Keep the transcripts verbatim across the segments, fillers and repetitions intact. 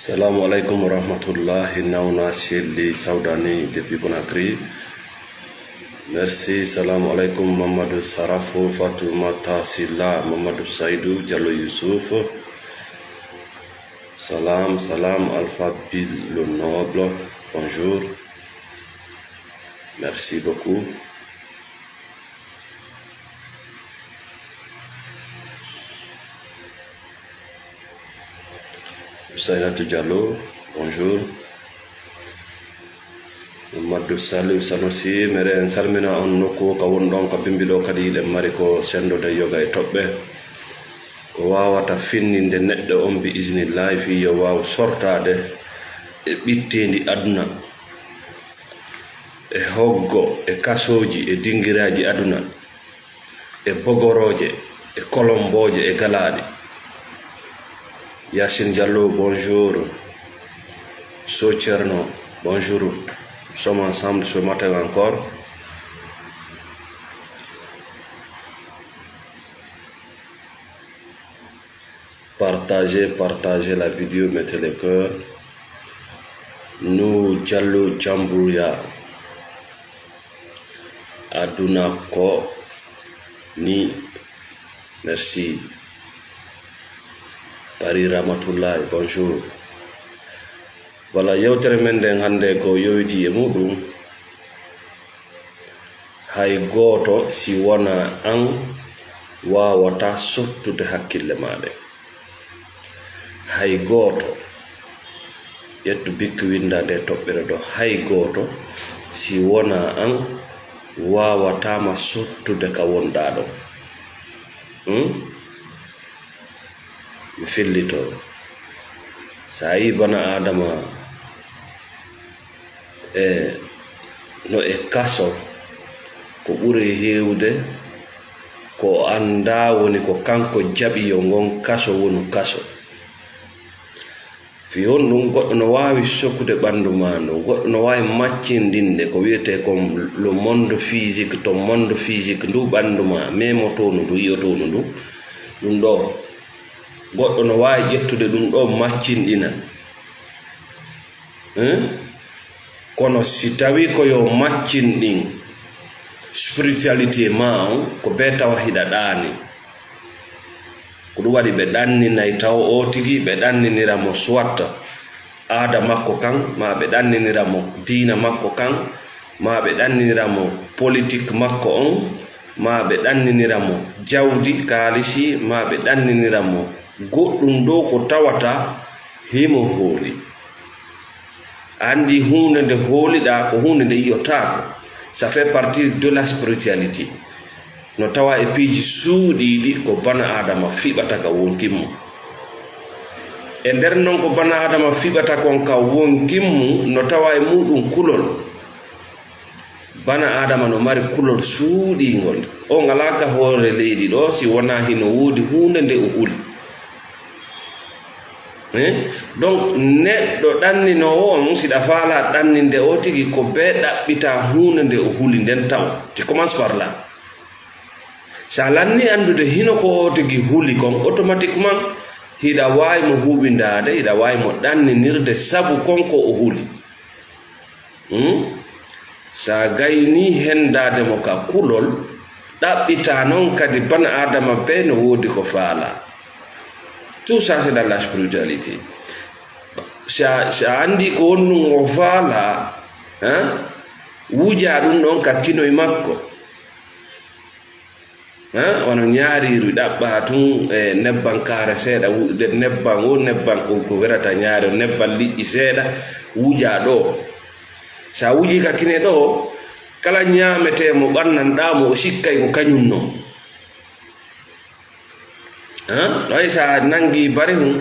Salamu alaikum wa rahmatullahi. Nauna Shelly Saudani depuis Conakry. Merci. Salamu alaikum Mamadou Sarafo, Fatoumata Silla, Mamadou Saïdou, Diallo Youssouf. Salam, salam, Alpha Bill le Noble. Bonjour. Merci beaucoup. Sainatu Diallo, bonjour. Mamadou Saliou Sanusi, meɗen salmina on nokku ka won ɗon ka bimbi ɗo kadi, eɗen mari ko sendo de yoga e toɓɓe. Ko wawata finninde neɗɗo on bi isnillahi fii yo waaw sortaade e ɓittendi aduna, e hoggo, e kasooji, e dingiraaji aduna, e bogorooje, e kolombooje, e galaaɗi. Yacine Diallo, bonjour. So Thierno, bonjour. Nous sommes ensemble ce matin encore. Partagez, partagez la vidéo, mettez le cœur. Nous, Diallo Djambuya. Aduna ko ni. Merci. Paris Ramatoulaye, bonjour. Voilà, yewtere men nden hannde ko yowiti e muɗum. Hay gooto si wonaa an waawata sottude hakkille maaɗe. Hay gooto, ƴettu bikki winnda nde toɓɓere ɗo, hay gooto si wonaa an waawataama sottude ka wonɗaa ɗon. Hmm? Mi fillito. So a yii bana Aadama e no e kaso, ko ɓuri heewde ko o anndaa woni ko kanko jaɓi yo ngon kaso wonu kaso. Fii honɗum? Goɗɗo no waawi sokkude ɓanndu maa ndun, goɗɗo no waawi maccindinde ko wiyetee kon le monde physique, to monde physique ndu ɓanndu maa, memotoo ndu, yi'otoo ndu, ɗum ɗo. Goɗɗo no waawi ƴettude ɗum ɗo maccinɗina. Hein? Kono si tawii ko yo maccinɗin spiritualité maa on, ko bee tawa hiɗa ɗaani. Ko ɗum waɗi ɓe ɗanninay taw oo tigi, ɓe ɗanninira mo soit aada makko kan, maa ɓe ɗanninira mo diina makko kan, maa ɓe ɗanninira mo politique makko on, maa ɓe ɗanninira mo jawdi, kaalisi, maa ɓe ɗanninira mo goɗɗum ɗo ko tawata himo hooli. A anndi huunde nde hooliɗaa ko huunde nde yi'otaako. Ça fait partie de la spiritualité. No tawa e piiji suuɗiiɗi ko bana Aadama fiɓata ka wonkin mum. E nder non ko bana Aadama fiɓata kon ka wonkin mum, no tawa e muɗum kulol. Bana Aadama no mari kulol suuɗiingol. On alaa ka hoore leydi ɗo si wonaa hino woodi huunde nde o huli. Eh? Donc, neɗɗo ɗanninoowo on, si ɗa faalaa ɗanninde o tigi, ko bee ɗaɓɓitaa huunde nde o huli nden taw. Tu commences par là. Si a lannii anndude hino ko o tigi huli kon, automatiquement, hiɗa waawi mo huɓindaade, hiɗa waawi mo ɗanninirde sabu kon ko o huli. Hmm? Si a gaynii henndaade mo ka kulol, ɗaɓɓitaa non kadi bana Aadama bee no woodi ko faalaa. Tout ça, c'est dans la spiritualité. Si a, si a anndii ko honɗum o faalaa, hein? Wujaa ɗum ɗon ka kinoy makko. Hein? Wano ñaariiru, ɗaɓɓaa tun e nebban kaare seeɗa, wu-, de-, nebban wo, nebban ko, ko werata ñaari, nebban liƴƴi seeɗa, wujaa ɗo. Si a wujii ka kine ɗo, kala ñaametee mo ɓannan ɗaa mo, o sikkay ko kañum non. Hein? No hay si a nangi barihun,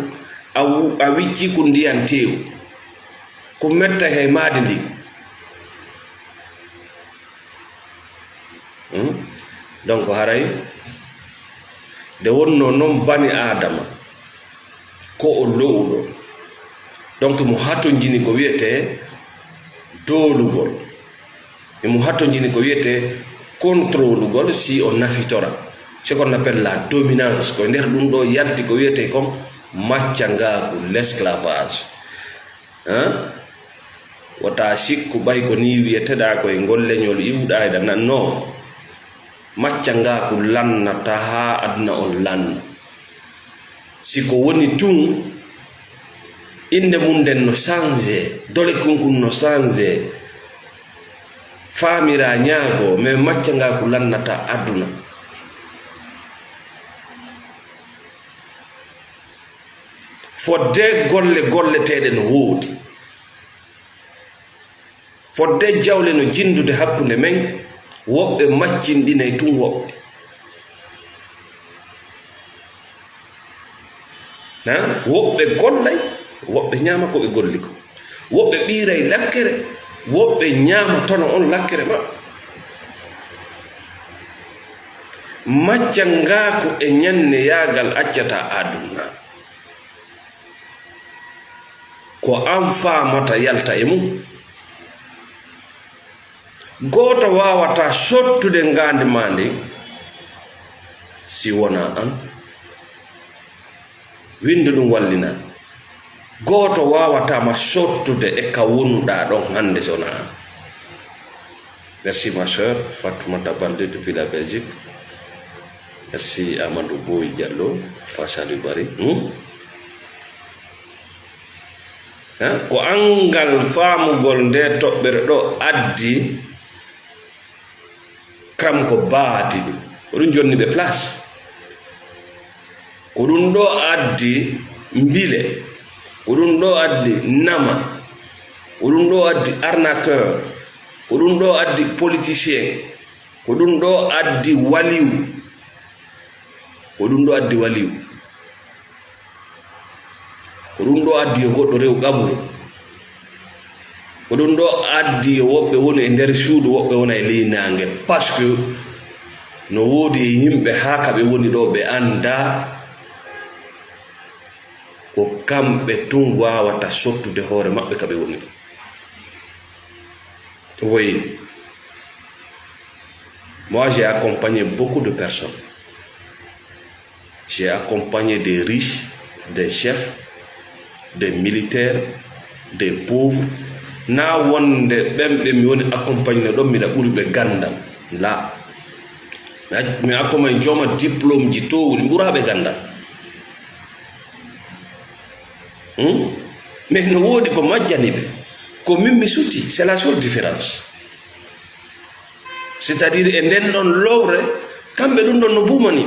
a wu-, a wiccii kun ndiyan teewu. Ko metta he maadi ndi. Hmm? Donc, haray nde wonno non bani Aadama, ko o lo'uɗo. Donc, mo hatonjini ko wiyetee doolugol. Imo hatonjini ko wiyetee contrôlugol, si o nafitora. Ce qu'on appelle la dominance. Ko e nder ɗum ɗo yalti ko wiyetee kon maccangaaku, l'esclavage. Hein? Wota sikku ɓay ko ni wiyeteɗaa ko e ngol leñol iwɗaa e ɗan. Non. Maccangaaku lannata haa aduna on lanna. Si ko woni tun, innde mun nden no changé, dole kun kun no changé, faamiraa ñaago, mais maccangaaku lannata aduna. Fodde golle golleteeɗe no woodi. Fodde jawle no jinndude hakkunde men, woɓɓe maccinɗinay tun woɓɓe. Ha? Woɓɓe gollay, woɓɓe ñaama ko ɓe golli ko. Woɓɓe ɓiiray lakkere, woɓɓe ñaama tono on lakkere maɓɓe. Maccangaaku e ñanneyaagal accata aduna. Ko an faamata yalta e mun. Gooto waawataa sottude ngaandi maa ndin si wonaa an. Winndu ɗum wallina. Gooto waawataa ma sottude e ka wonuɗaa ɗon hannde si wonaa an. Merci ma sœur Fatoumata Baldé depuis la Belgique. Merci Amadou Boy Diallo, Fassali Bari. Hmm? Hein? Ko anngal faamugol nde toɓɓere ɗo addi kam ko baadi ɗum. Ko ɗum jonni ɓe place. Ko ɗum ɗo addi mbile. Ko ɗum ɗo addi nama. Ko ɗum ɗo addi arnaqueur. Ko ɗum ɗo addi politicien. Ko ɗum ɗo addi waliw. Ko ɗum ɗo addi waliw. Ko ɗum ɗo addi yo goɗɗo rew qaburu. Ko ɗum ɗo addi yo woɓɓe woni e nder suudu, woɓɓe wona e ley naange. Parce que no woodi e yimɓe haa ka ɓe woni ɗo ɓe anndaa. Ko kamɓe tun waawata sottude hoore maɓɓe ka ɓe woni ɗo. Oui. Moi, j'ai accompagné beaucoup de personnes. J'ai accompagné des riches, des chefs, des militaires, des pauvres. Na wonde ɓen ɓe mi woni accompagné ɗon, miɗa ɓuri ɓe gandal. La. Mi ac-, mi accompagné jooma diplôme ji towɗi, mi ɓura ɓe gandal. Hmm? Mais no woodi ko majjani ɓe. Ko min mi suti, c'est la seule différence. C'est-à-dire, e nden ɗon lowre, kamɓe ɗum ɗon no buumani.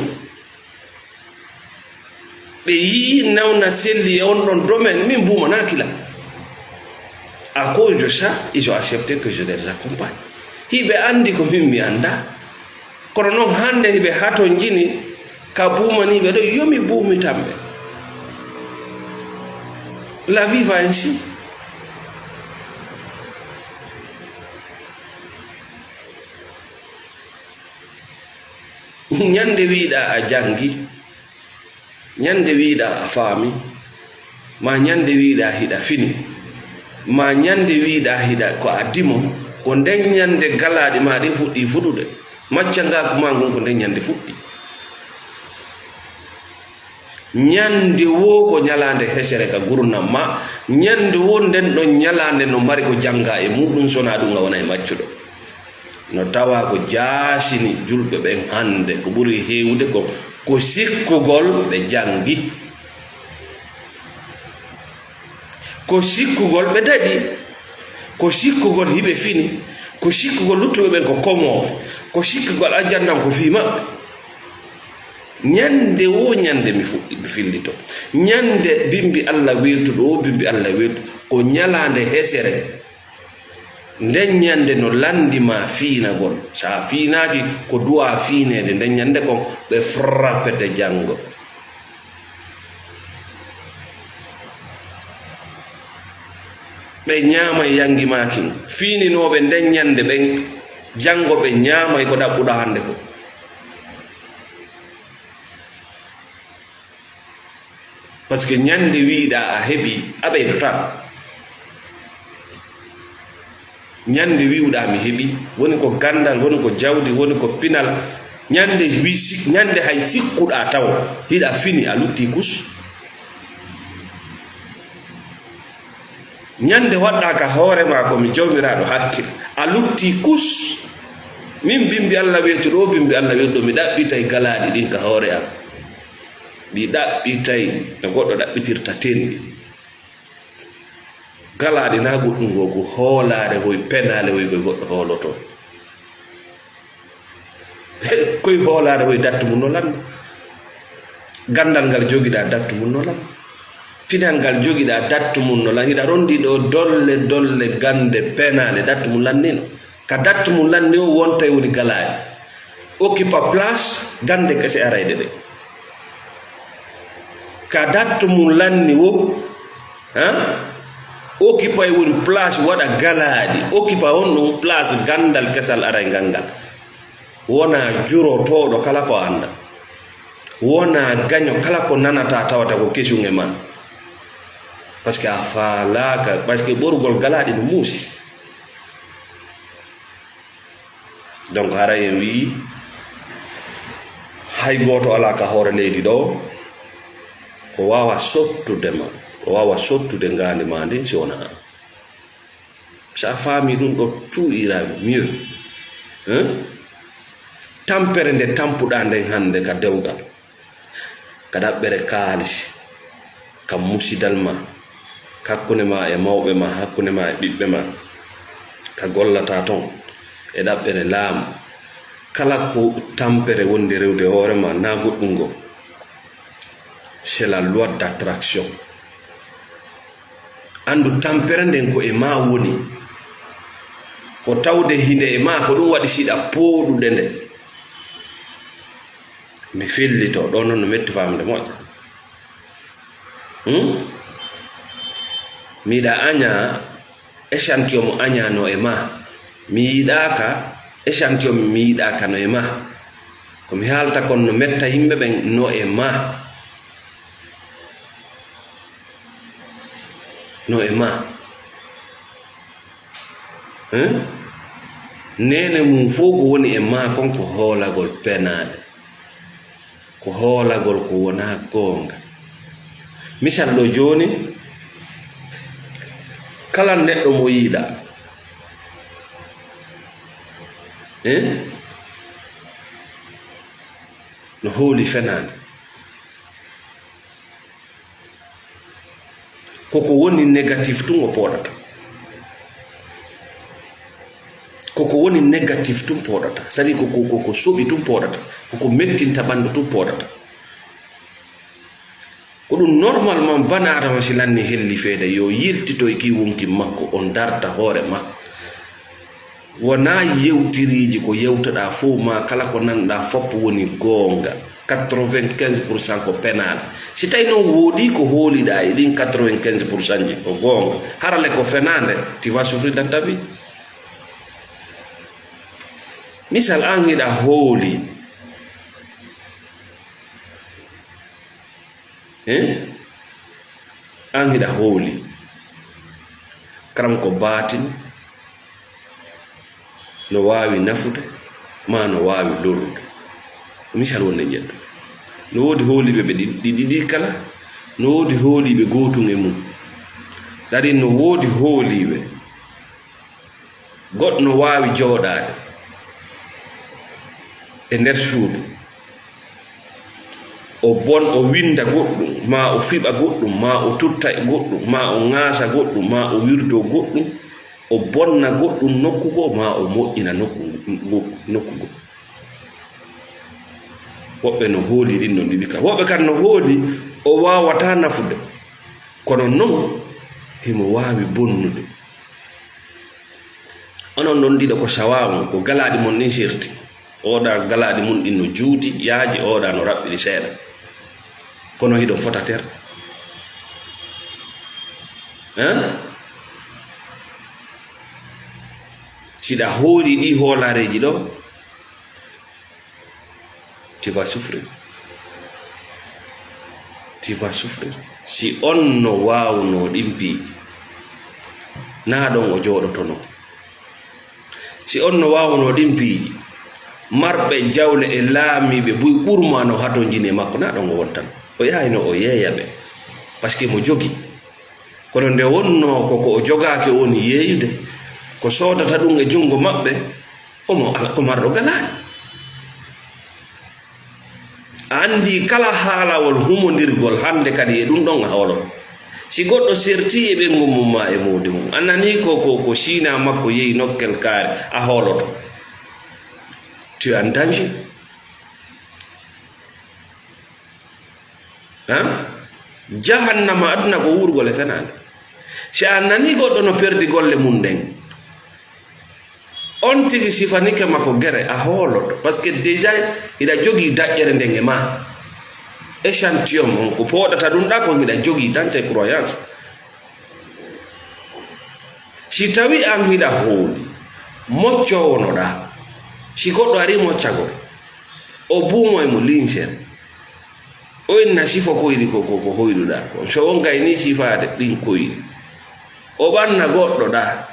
Ɓe yi'i nawna selli e on ɗon domaine, min buumanaaki la. À cause de ça, ils ont accepté que je les accompagne. Hiɓe anndi ko min mi annda. Kono noon hannde hiɓe hatonjini ka buumaniiɓe ɗo, yo mi buumitan ɓe. La vie va ainsi. Ñande wiiɗaa a janngi, ñande wiiɗaa a faami, ma ñande wiiɗaa hiɗa fini, ma ñande wiiɗaa hiɗa ko a dimo, ko nden ñande galaaɗi ma ɗin fuɗɗii fuɗude. Maccangaaku ma ngun ko nden ñande fuɗɗii. Ñande woo ko ñalaande hesere ka gurdam ma, ñande woo nden ɗon ñalaande no mari ko janngaa e muuɗum, sonaa ɗum a wonay maccuɗo. No tawaa ko jaasini julɓe ɓen hannde, ko ɓuri heewude ko, ko sikkugol ɓe janngi. Ko sikkugol ɓe daɗi, ko sikkugol hiɓe fini, ko sikkugol luttuɓe ɓen ko komooɓe, ko sikkugol aljanna ko fii maɓɓe. Ñande woo ñande mi fuɗɗi, mi fillito. Ñande bimbi Alla weetuɗo woo bimbi Alla weetuɗo, ko ñalaande hesere. Nden ñande no lanndi ma fiinagol. So a fiinaaki, ko duwaa fiineede nden ñande kon, ɓe frappete janngo. Ɓe ñaamay yanngi maa kin. Fiininooɓe nden ñande ɓen, janngo ɓe ñaamay ko ɗaɓɓuɗaa hannde ko. Parce que ñande wiiɗaa a heɓi, a ɓeydotaako. Ñande wi'uɗaa mi heɓi, woni ko ganndal, woni ko jawdi, woni ko pinal. Ñande wi-, si-, ñande hay sikkuɗaa taw hiɗa fini, a lutti kus. Ñande waɗɗa ka hoore ma ko mi Jawmiraaɗo hakke. A lutti kus. Min bimbi Allah weetuɗo, o bimbi Allah weetuɗo, mi ɗaɓɓitay galaaɗi ɗin ka hoore am. Mi ɗaɓɓitay no goɗɗo ɗaɓɓitirta tenɗi. Galaaɗi na goɗɗum go, ko hoolaare hoy, penaale hoy koy goɗɗo hooloto. Koy hoolaare hoy dattu mum no lanno. Gandal ngal jogiɗa dattu mum no lanno. Pinal ngal jogiɗa dattu mum no lanno. Hiɗa rondi ɗo dolle, dolle, gande, penaale, dattu mum lannino. Ka dattu mum lanni o wontay woni galaaɗi. Occupa place gande kese arayde ɗe. Ka dattu mum lanni wo, ha? Occupa e woni place waɗa galaaɗi. Occupa on ɗum place gandal kesal aray ngal ngal. Wona jurotooɗo kala ko anda. Wona gaño kala ko nanata tawata ko kesum e ma. Parce que a faalaaka, parce que ɓorgol galaaɗi no muusi. Donc, haray en wi'i, hay gooto alaa ka hoore leydi ɗo, ko waawa sottude ma, ko waawa sottude ngaandi ma ndin si wonaa an. Si a faami ɗum ɗo, tout ira mieux. Hein? Tampere nde tampuɗaa nden hannde ka dewgal, ka ɗaɓɓere kaalisi, ka musidal ma, hakkunde ma e mawɓe ma, hakkunde ma e ɓiɓɓe ma, ka gollata ton, e ɗaɓɓere laamu. Kala ko tampere wonde rewde hoore ma, na goɗɗum ngo. C'est la loi d'attraction. Anndu tampere nden ko e ma woni. Ko tawde hinde e ma, ko ɗum waɗi siɗa pooɗude nde. Mi fillito, ɗo noon no metti faamde moƴƴa. Hmm? Mi yiɗa aña échantillon mo aña no e ma. Mi yiɗaaka échantillon mi yiɗaaka no e ma. Ko mi haalta kon no metta yimɓe ɓen no e ma. No e ma. Hein? Neene mum fof ko woni e ma kon ko hoolagol penaale. Ko hoolagol ko wonaa goonga. Misal ɗo jooni, kala neɗɗo mo yiɗa, hein? No hooli fenaande. Koko woni négatif tun o pooɗata. Koko woni négatif tun pooɗata. C'est-à-dire ko, ko, ko, ko soɓi tun pooɗata. Koko mettinta ɓandu tun pooɗata. Ko ɗum normalement bana adama si lanni hellifeede yo yiltito e ki wonki makko, o darta hoore makko. Wonaa yewtiriiji ko yewtoɗaa fof ma kala ko nanɗaa fof woni goonga. Quatre-vingt-quinze pour cent ko penaale. Si tawi noon woodi ko hooliɗaa e ɗin quatre-vingt-quinze pour cent ji ko goonga, harale ko fenaande, tu vas souffrir dans ta vie. Misal, an hiɗa hooli. Hein? An hiɗa hooli. Karam ko baatin no waawi nafude, ma no waawi lorrude. Misal wonde njettu. No woodi hooliiɓe ɓe ɗi-, ɗi ɗiɗi kala, no woodi hooliiɓe gootun e mum. Dari no woodi hooliiɓe goɗɗo no waawi jooɗaade e nder suudu, o bon, o winnda goɗɗum, ma o fiɓa goɗɗum, ma o tutta e goɗɗum, ma o ŋaasa goɗɗum, ma o wirdo goɗɗum, o bonna goɗɗum nokku goo, ma o moƴƴina nokku ngu-, ngu-, nokku goo. Woɓɓe no hooli ɗin no ɗiɗi ka. Woɓɓe kan no hooli o waawataa nafude. Kono non, himo waawi bonnude. Onon ɗon ɗiɗo ko sawa'un, ko galaaɗi mon ɗin sirti. Oɗa galaaɗi mun ɗin no juuti, yaaji, oɗa no raɓɓiɗi seeɗa. Kono hiɗon fota ter. Hein? Siɗa hooli ɗi hoolareeji ɗo, tu vas souffrir. Tu vas souffrir. Si on no waawno ɗin piiji, naa ɗon o jooɗotono. Si on no waawno ɗin piiji, marɓe jawle e laamiiɓe buy ɓurma no hatonjini e makko, naa ɗon o wontan. O yahayno o yeeya ɓe. Parce que mo jogi. Kono nde wonnoo ko, ko o jogaaki o woni yeeyude, ko soodata ɗum e junngo maɓɓe, omo ala, ko marɗo galaani. A anndi kala haalawol humondirgol hannde kadi e ɗum ɗon a hooloto. Si goɗɗo sertii e ɓeyngu mum maa e moodi mum, a nanii ko, ko, ko Siina makko yehi nokkel kaari, a hooloto. Tu es en danger. Hein? Jahannama aduna ko wuurgol e fenaande. Si a nanii goɗɗo no perdi golle mum ɗen, on tigi sifanike ma ko gere, a hooloto. Parce que déjà, hiɗa jogii daƴƴere nden e ma. Échantillon on, ko pooɗata ɗum ɗa, ko hiɗa jogii dans tes croyances. Si tawi an hiɗa hooli, moccoowo no ɗa, si goɗɗo ari moccagol, o buumo e mo linsel, o inna sifo koyɗi ko, ko, ko hoyɗuɗa ko. So on gayni sifaade ɗin koyɗi, o ɓanna goɗɗo ɗa,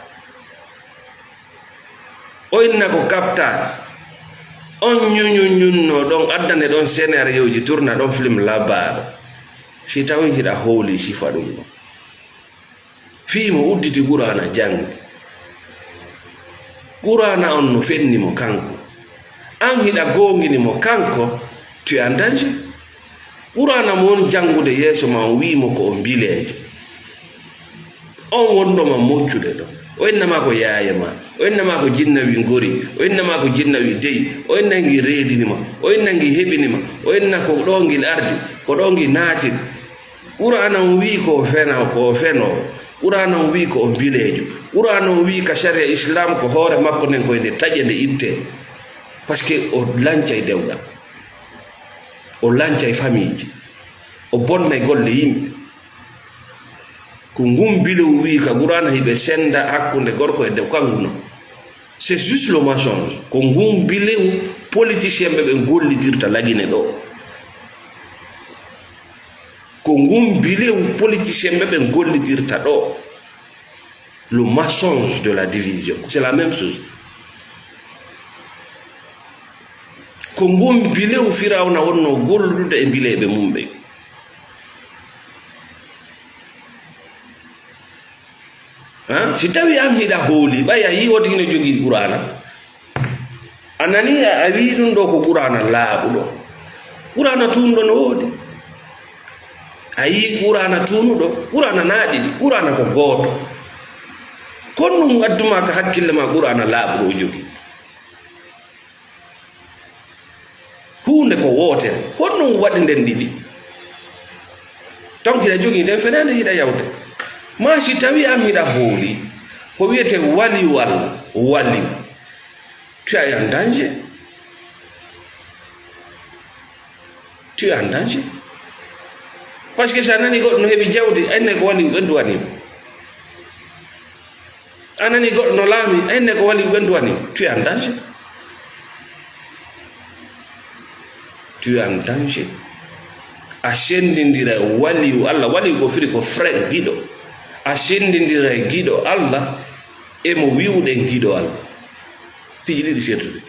o inna ko kaptaade, on ñuñuñunno ɗon, addane ɗon scénarioji, tourna ɗon film labbaaɗo. Si tawi hiɗa hooli sifa ɗum ɗon. Fii mo udditi Qur'aana janngi. Qur'aana on no fenni mo kanko. An hiɗa goongini mo kanko, tu es en danger. Qur'aana mo woni janngude yeeso ma on wi'i mo ko o mbileejo. On wonɗo ma moccude ɗo. O inna ma ko yaaye ma. O inna ma ko jinna wi ngori. O inna ma ko jinna wi dey. O inna ngi reedini ma. O inna ngi heɓini ma. O inna ko ɗo ngil ardi. Ko ɗo ngi naatiri. Qur'aana on wi'i ko o fena, ko o fenoowo. Qur'aana on wi'i ko o mbileejo. Qur'aana on wi'i ka sariya Islam ko hoore makko nden ko e nde taƴe nde ittee. Parce que o lancay dewgal. O lancay famiiji. O bonnay golle yimɓe. Ko ngun bilewu wi'i ka Qur'aana hiɓe senda hakkunde gorko e debbo, kangu non. C'est juste le mensonge. Ko ngun bilewu politicien ɓe ɓe gollitirta Lagine ɗo. Ko ngun bilewu politicien ɓe ɓe gollitirta ɗo. Le mensonge de la division, c'est la même chose. Ko ngun bilewu Firawna wonno gollude e bileeɓe mum ɓen. Hein? Si tawi an hiɗa hooli, ɓay a yii woti hino jogii Qur'aana. A nanii, a, a wi'i ɗum ɗo ko Qur'aana laaɓuɗo. Qur'aana tuunuɗo no woodi. A yii Qur'aana tuunuɗo, Qur'aana na ɗiɗi, Qur'aana ko gooto. Kon ɗum adduma ka hakkille ma Qur'aana laaɓuɗo o jogii. Huunde ko wootere. Honɗum waɗi nden ɗiɗi? Donc hiɗa jogii nden fenaande hiɗa yawde. Ma si tawi an hiɗa hooli, ko wiyete waliyu Alla, waliyu. Tu es en danger. Tu es en danger. Parce que si a nani goɗɗo no heɓi jawdi, a inne ko waliyu ɓen duwani mo. A nani goɗɗo no laami, a inne ko waliyu ɓen duwani mo. Tu es en danger. Tu es en danger. A senndindira e waliyu Alla. Waliyu ko firi ko frère, giɗo. A senndindira e giɗo Alla, e mo wi'uɗen giɗo Alla. Piiji ɗiɗi sertude.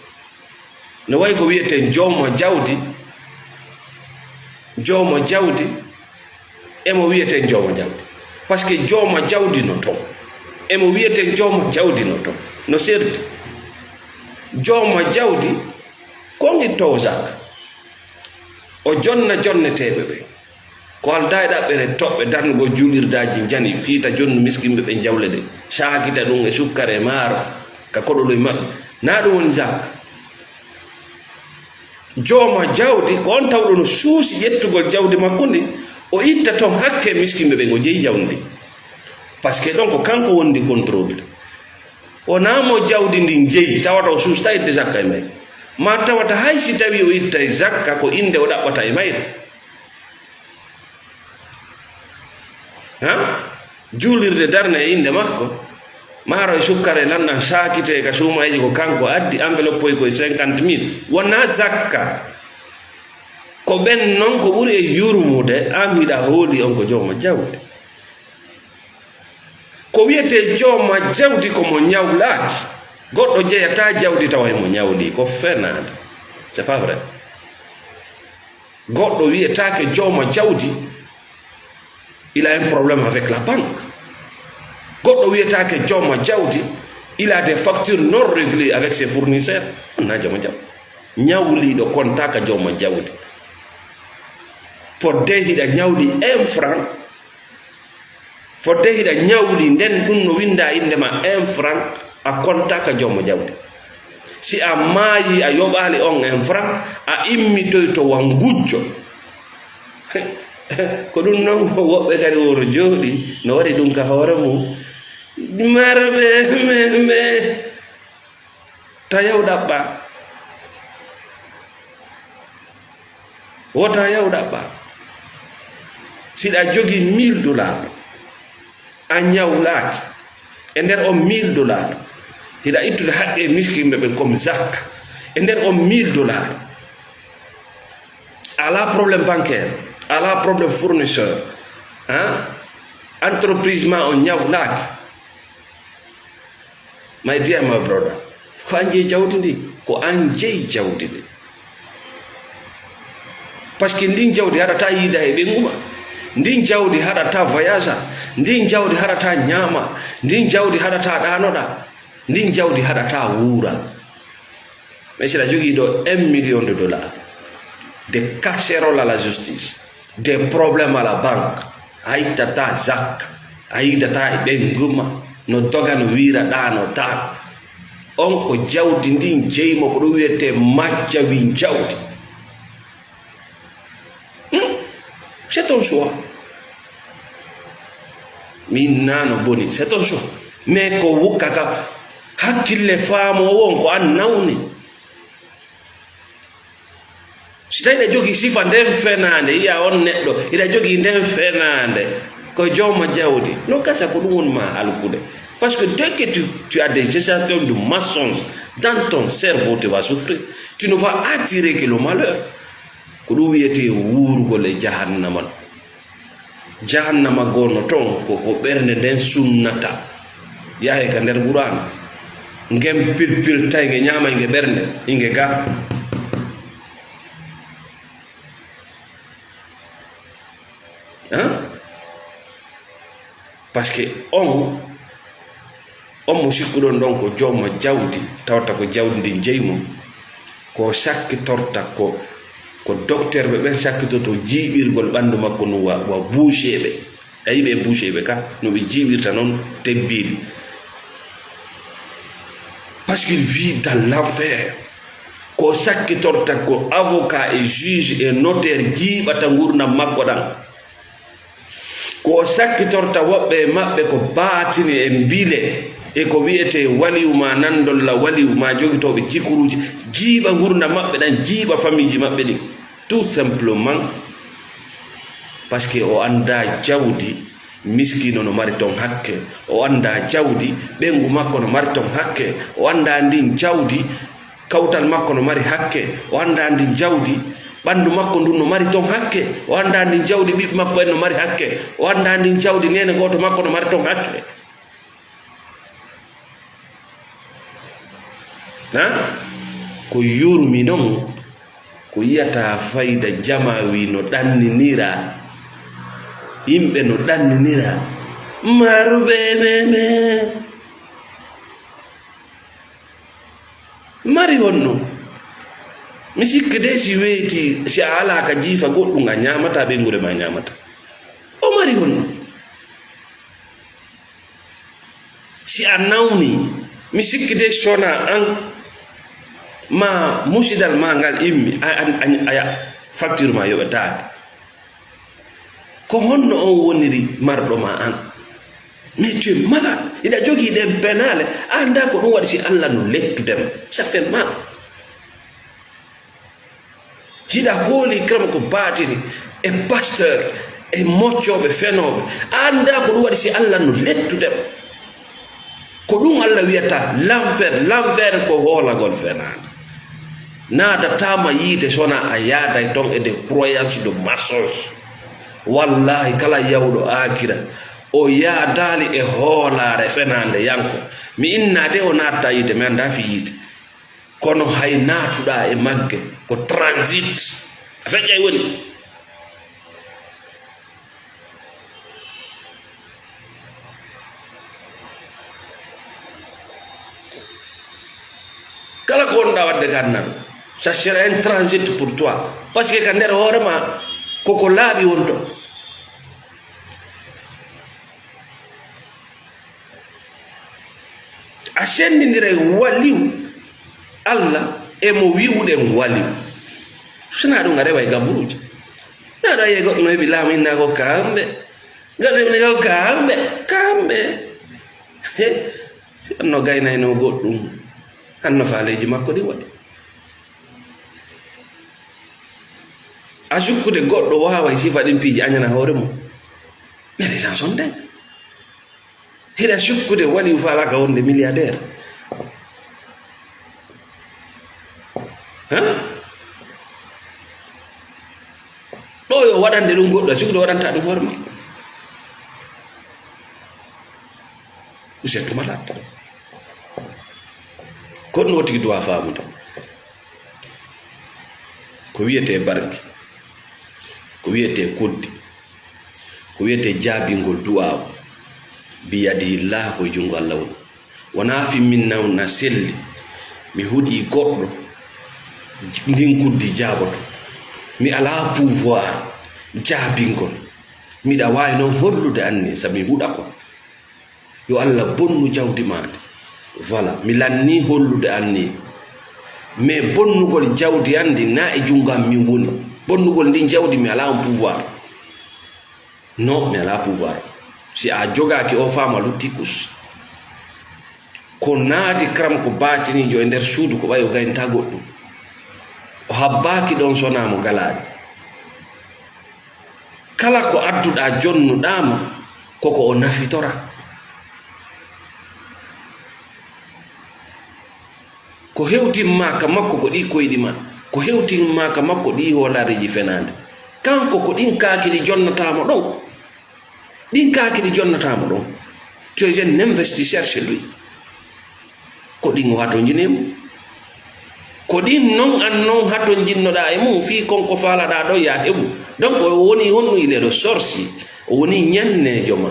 No wayi ko wiyeten jooma jawdi, jooma jawdi, emo wiyeten jooma jawdi. Parce que jooma jawdi no ton. Emo wiyeten jooma jawdi no ton. No serti. Jooma jawdi, ko on ittoowo zakka. O jonna jonneteeɓe ɓen. Ko aldaa e ɗaɓɓere toɓɓe darnugol juulirdaaji njani, fiita jonnu miskinɓe ɓen jawle ɗen, saakita ɗum e sukkara e maaro ka koɗoloy maɓɓe. Naa ɗum woni zakka. Jooma jawdi, ko on tawɗo no suusi ƴettugol jawdi makko ndin, o itta ton hakke miskinɓe ɓen, o jeyi jawdi ndin. Parce que ɗon ko kanko wondi contrôle. Wonaa mo jawdi ndin jeyi, tawata o suusta itde zakka e mayre. Ma tawata hay si tawi o ittay zakka, ko innde o ɗaɓɓata e mayre. Ha? Juulirde darne e innde makko. Maaro e sukkara e lanɗan saakitee ka suumayji ko kanko addi, enveloppe koye cinquante mille. Wonaa zakka. Ko ɓen non ko ɓuri e yurmude, an hiɗa hooli on ko jooma jawdi. Ko wiyetee jooma jawdi ko mo ñawlaaki. Goɗɗo jeyataa jawdi tawa e mo ñawli, ko fenaande. C'est pas vrai. Goɗɗo wiyetaake jooma jawdi, il a un problème avec la banque. Goɗɗo wiyetaake jooma jawdi, il a des factures non réglées avec ses fournisseurs. On na jooma jawdi. Ñawliiɗo kontaaka jooma jawdi. Fodde hiɗa ñawli un franc, fodde hiɗa ñawli nden ɗum no winnda innde ma un franc, a kontaaka jooma jawdi. Si a maayi a yoɓaali on un franc, a immitoyto wa ngujjo. Ko ɗum non woɓɓe kadi wono jooɗi, no waɗi ɗum ka hoore mum. Marɓe men ɓe, ta yaw ɗaɓɓa. Wota yaw ɗaɓɓa. Siɗa jogi mille dollars, a ñawlaaki. E nder on mille dollars, hiɗa ittude haqqe miskinɓe ɓen comme zakka. E nder on mille dollars, ala problème bancaire, ala problème fournisseur. Hein? Entreprise ma on ñawlaaki. My dear, my brother, ko an jeyi jawdi ndi, ko an jeyi jawdi ndi. Parce que ndin jawdi haɗata yiida e ɓengu ma. Ndin jawdi haɗata voyage. Ndin jawdi haɗata ñaama. Ndin jawdi haɗata ɗaanoɗa. Ndin jawdi haɗata wuura. Mais si aɗa jogii ɗo un million de dollars, de casserole à la justice, de problème à la banque, a ittata zakka, a yiidata e ɓengu ma, no doga no wiira ɗaanota. On ko jawdi ndin jeyi mo, ko ɗum wiyetee majjawi jawdi. Hmm? C'est ton choix. Min nano boni, c'est ton choix. Mais ko wukka ka hakkille faamo won ko an nawni. Si tawi ɗa jogi sifa nden fenaande, iya on neɗɗo, iɗa jogi nden fenaande, ko jooma jawdi. No gasa ko ɗum woni ma alkude. Parce que dès que tu, tu as des échantillons de mensonges dans ton cerveau, tu vas souffrir. Tu ne vas attirer que le malheur. Ko ɗum wiyetee wuurugol e jahannama. Jahannama goo no ton, ko, ko ɓernde nden sunnata. Yahe ka nder Qur'aana. Ngen pirpirtay, nge ñaamay nge ɓernde, inge ga. Hein? Parce que on, on mo sikkuɗon ɗon ko jooma jawdi, tawata ko jawdi ndin jeyi mo, ko sakkitorta ko, ko docteur ɓe ɓen sakkitorto jiiɓirgol ɓanndu makko ndun wa, wa boucher ɓe. A yi'i ɓe boucher ɓe ka, no ɓe jiiɓirta non tebbiili. Parce qu'il vit dans l'enfer. Ko sakkitorta ko avocat e juge e notaire jiiɓata ngurndan makko ɗan. Ko o sakkitorta woɓɓe e maɓɓe ko baatini e mbile e ko wi'etee waliyu maa nandolla waliyu maa jogitooɓe jikuruuji, jiiɓa ngurndan maɓɓe ɗan, jiiɓa famiiji maɓɓe ɗin. Tout simplement, parce que o anndaa jawdi, miskiino no mari ton hakke, o anndaa jawdi, ɓeyngu makko no mari ton hakke, o anndaa ndin jawdi, kawtal makko no mari hakke, o anndaa ndin jawdi, ɓanndu makko ndun no mari ton hakke, o anndaa ndin jawdi, ɓiɓɓe makko ɓen no mari hakke, o anndaa ndin jawdi, neene gooto makko no mari ton hakke. Ha? Ko yurmi non, ko yi'ataa fayda, jamaa wii no ɗanniniraa, yimɓe no ɗanniniraa, marɓe ɓe ɓe. Mari honno? Mi sikki de si weeti, si a alaa ka jiifa goɗɗun a ñaamataa, ɓeynguure maa ñaamataa. O mari honno? Si a nawni, mi sikki de sona an ma musidal maa ngal immi, a, a, a, a, facture maa yoɓetaake. Ko honno on woniri marɗo ma an? Mais tu es malade. Hiɗa jogii ɗen penaale. A anndaa ko ɗum waɗi si Alla no lettude ma. Ça fait mal. Hiɗa hooli kala ko baatini e pasteur e moccooɓe fenooɓe. A anndaa ko ɗum waɗi si Alla no lettude ma. Ko ɗum Alla wiyata l'enfer, l'enfer ko hoolagol fenaande. Naadataama yiite sona a yaaday ton e des croyances de mensonge. Wallahi, kala yawɗo aakira, o yaadaali e hoolaare fenaande yanko. Mi inna de o naatta yiite, mi anndaa fii yiite. Kono hay naatuɗaa e magge, ko transit. A feƴƴay woni. Wadde ka aduna ɗo, ça sera un transit pour toi, parce que ka nder hoore ma koko laaɓi wonto. A senndindira e waliw Allah e mo wi'uɗen waliw. Sona ɗum a rewa e gaburuuji. Naɗo a yi'e goɗɗo no heɓi laamu inna ko kamɓe. Goɗɗo heɓi ko kamɓe. Kamɓe. He, si on no gaynayno goɗɗum, hanno faaleeji makko ɗi waɗi. A sukkude goɗɗo waaway sifa ɗin piiji añana hoore mum. Mais les gens sont dingues. Hiɗa sukkude waliw faalaka wonde milliardaire. Hein? Ɗo yo waɗande ɗum goɗɗo, a sukkude waɗanta ɗum hoore makko. Usettuma latta. Ko ɗum o tigi duwa faamude. Ko wiyetee barke, ko wiyetee koddi, ko wiyetee jaabingol du'aaw, biyadihillah, ko e junngo Allah woni. Wonaa fii min naw na selli, mi huɗii goɗɗo, ndin koddi jaaboto. Mi alaa pouvoir jaabingol. Miɗa waawi noon hollude anni, sabi mi huɗa ko. Yo Allah bonnu jawdi maa ndi. Voilà, mi lannii hollude anni. Mais bonnugol jawdi an ndi na e junngo am min woni. Bonnugol ndin jawdi mi alaa on pouvoir. Non, mi alaa pouvoir. Si a jogaaki o faamu a lutti kus. Ko naati karam ko baatiniijo e nder suudu ko ɓay o gaynta goɗɗum. O habbaaki ɗon sonaa mo galaaɗi. Kala ko adduɗaa jonnuɗaa mo, koko o nafitora. Ko hewtin maa ka makko ko ɗi koyɗi maa, ko hewtin maa ka makko ɗi hoolareeji fenaande. Kanko ko ɗin kaaki ɗi jonnataa mo ɗon. Ɗin kaaki ɗi jonnataa mo ɗon. Tu es un investisseur chez lui. Ko ɗin o hatonjini e mum. Ko ɗin non an non hatonjinnoɗaa e mum, fii kon ko faalaɗaa ɗon ya heɓu. Donc, o woni honɗum, il est le sorcier. O woni ñanneejo ma.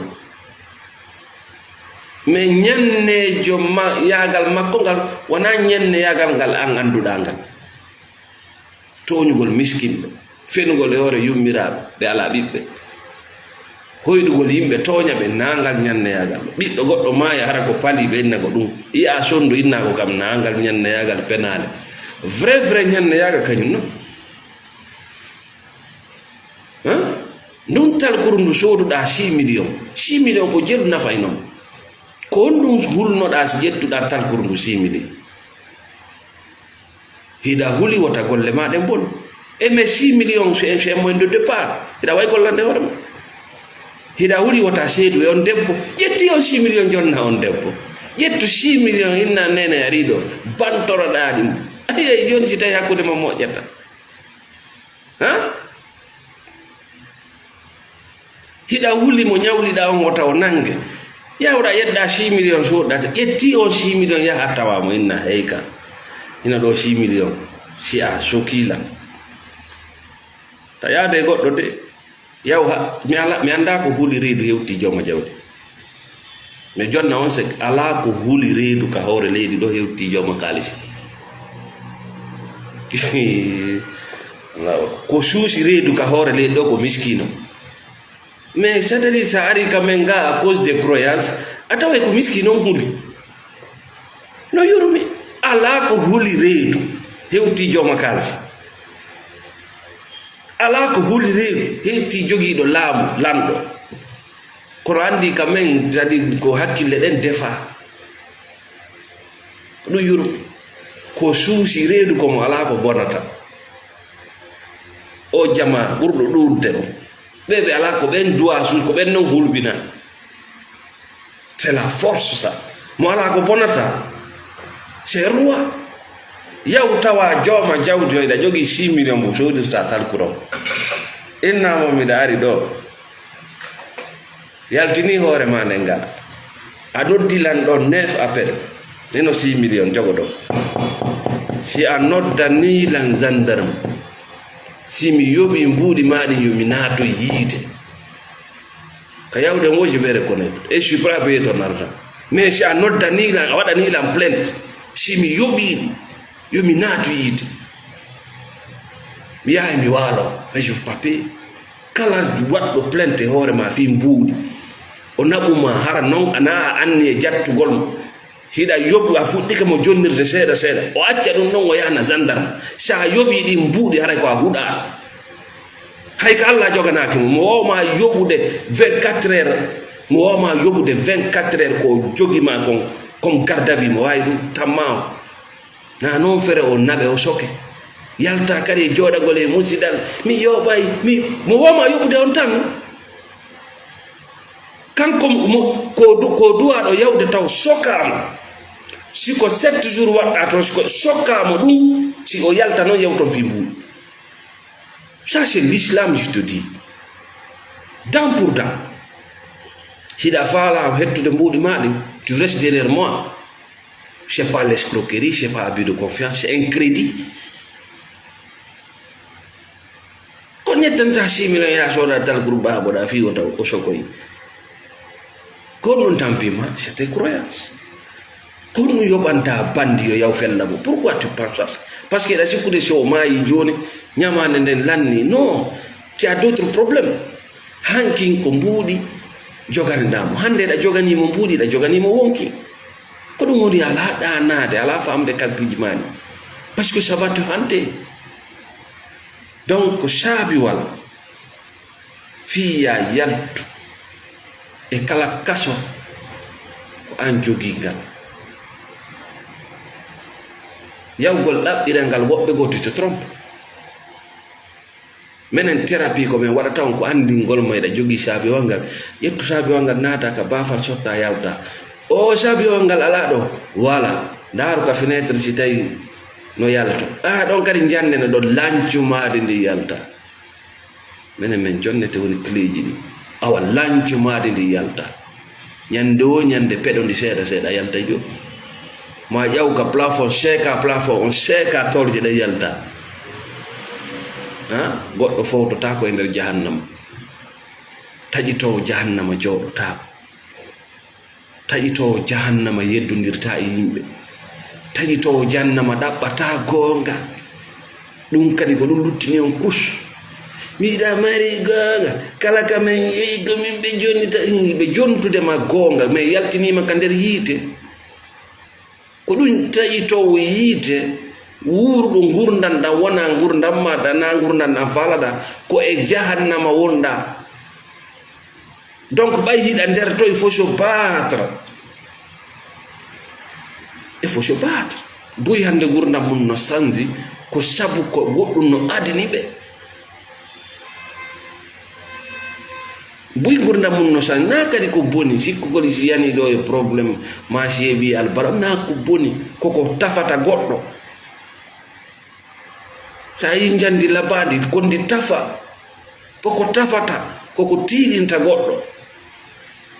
Mais ñanneejo ma, yaagal makko ngal, wonaa ñanneyaagal ngal an annduɗaa ngal. Tooñugol miskinɓe, fenugol e hoore yummiraaɓe ɓe alaa ɓiɓɓe, hoyɗugol yimɓe tooña ɓe, naa ngal ñanneyaagal. Ɓiɗɗo goɗɗo maaya hara ko pali ɓe inna ko ɗum, yi'a sondu inna ko kam, naa ngal ñanneyaagal penaale. Vrai, vrai ñanneyaagal kañum non. Hein? Ndun talkuru ndu sooduɗaa six millions. Six millions ko jelu nafay non. Ko honɗum hulnoɗaa si ƴettuɗaa talkuru ndu six millions? Hiɗa huli wota golle maa ɗen bon. E mais six millions, c'est, c'est un moyen de départ. Hiɗa wawi gollande hoore ma. Hiɗa huli wota seedu e on debbo. Ƴetti on six millions jonna on debbo. Ƴettu six millions inna nene ari ɗo. Bantoroɗaa ɗum. Ayi, ayi, joni si tawi hakkunde ma moƴƴata. Ha? Hiɗa huli mo ñawliɗaa on wota o nannge. Yawɗa yedda six millions soɗɗata. Ƴetti on six millions yaha tawa mo inna heyka. Ina ɗo six millions. Si a sokila. Ta yaade e goɗɗo de. Yaw ha, mi ala, mi anndaa ko huli reedu hewti jooma jawdi. Mais jonna on sek, alaa ko huli reedu ka hoore leydi ɗo hewti jooma kaalisi. Allahu Akbar. Ko suusi reedu ka hoore leydi ɗo ko miskiino. Mais c'est-à-dire, sa ari ka men nga à cause des croyances, a taway ko miskiino on huli. No yurmi, alaa ko huli reedu hewti jooma kaalisi. Alaa ko huli reedu hewti jogiiɗo laamu, lanɗo. Kono anndi ka men, c'est-à-dire ko hakkille ɗen defaa. Ko ɗum yurmi. Ko suusi reedu ko mo alaa ko bonata. O jama ɓurɗo ɗuuɗde ɗum. Ɓe ɓe alaa ko ɓen duwa suusi, ko ɓen non hulɓina. C'est la force ça. Mo alaa ko bonata. C'est roi. Yaw tawa jooma jawdi o, hiɗa jogii six millions mo soodirta talkuru on. Inna mo miɗa ari ɗo. Yaltini hoore ma nden nga. A noddi lan ɗo neuf appel. Nino six millions jogoɗo. Si a noddani lan gendarme. Si mi yoɓi mbuuɗi ma ɗin yo mi naatoy yiite. Ka yawde mo, je vais reconnaître. Et je suis prêt à payer ton argent. Mais si a noddani lan, a waɗani lan plainte. Si mi yoɓi ɗi. Yo mi naatu yiite. Mi yahay mi waalo. Mais je veux pas payer. Kala waɗɗo plainte e hoore ma fii mbuuɗi, o naɓu ma, hara non a naa a anni e jattugol mo. Hiɗa yoɓu, a fuɗɗike mo jonnirde seeɗa seeɗa. O acca ɗum ɗon, o yahna gendarme. Si a yoɓii ɗin mbuuɗi, haray ko a huɗaa. Hay ko Allah joganaaki mo. Mo woo ma yoɓude vingt-quatre heures. Mo woo ma yoɓude vingt-quatre heures ko o jogi ma kon, comme garde à vue, mo waawi ɗum. Tamma o. Na non fere o naɓe, o soke. Yalta kadi e jooɗagol e musidal. Mi yoɓay, mi, mo woo ma yoɓude on tan. Kanko mo, ko du-, ko duwaaɗo yawde taw sokaama. Si ko sept jours waɗɗa toon, si ko sokaama ɗum, si o yalta noon yawton fii mbuuɗi. Ça, c'est l'islam, je te dis. Dent pour dent. Hiɗa faala hettude mbuuɗi maa ɗin, tu restes derrière moi. C'est pas l'escroquerie, c'est pas abus de confiance, c'est un crédit. Ko ƴettanta six millions yaa sooda tal groupe ɓaa mboɗa fii o taw o sokoyi. Ko ɗum tampima, c'est tes croyances. Ko ɗum yoɓanta bandi yo yaw fella mo. Pourquoi tu penses à ça? Parce que eɗa sikkude si o maayi jooni, ñamaande nden lanni. Non, tu as d'autres problèmes. Hankin ko mbuuɗi joganɗaa mo. Hannde eɗa joganii mo mbuuɗi, eɗa joganii mo wonki. Ko ɗum woni alaa ɗaanaade, alaa faamde calcul ji maa ɗi. Parce que ça va te hanter. Donc, ko saabiwal fii yaa yaltu e kala kaso ko aan jogii ngal. Yawgol ɗaɓɓiral ngal woɓɓe goo tu te trompes. Menen thérapie ko men waɗata on ko anndingol mo eɗa jogii saabiwal ngal. Ƴettu saabiwal ngal naata ka baafal sotta yalta. O saabiwal ngal alaa ɗo. Voilà. Ndaaru ka fenêtre si tawi no yalto. A ɗon kadi njannde no ɗon lancu maade ndi yalta. Menen men jonnete woni clé ji ɗi. Awa lancu maade ndi yalta. Ñande wo ñande peɗo ndi seeɗa seeɗa yalta jo. Ma ƴaw ka plafond, seeka plafond on, seeka torje ɗe yalta. Ha? Goɗɗo fowtotaako e nder jahannama. Taƴitoowo jahannama jooɗotaako. Taƴitoowo jahannama yeddondirta e yimɓe. Taƴitoowo jahannama ɗaɓɓata goonga. Ɗum kadi ko ɗum luttini on kus. Mi yiɗa mari goonga. Kala ka men yehi ko min ɓe jonnita, ɓe jontude ma goonga. Mais yaltiniima ka nder yiite. Ko ɗum taƴitoowo yiite, wuurɗo ngurndan ɗan, wona ngurndan ma ɗan, na ngurndan ɗan faalaɗa, ko e jahannama wonɗa. Donc, ɓay hiɗa nder to, il faut se battre. Il faut se battre. Buy hannde ngurndan mum no sanji, ko sabu ko goɗɗum no adini ɓe. Buy ngurndan mum no sanji, na kadi ko boni, sikkugol si yani ɗo e problème, ma si heɓi albara, na ko boni, koko tafata goɗɗo. Sa yi njandi labaandi, ko ndi tafa, koko tafata, koko tiiɗinta goɗɗo,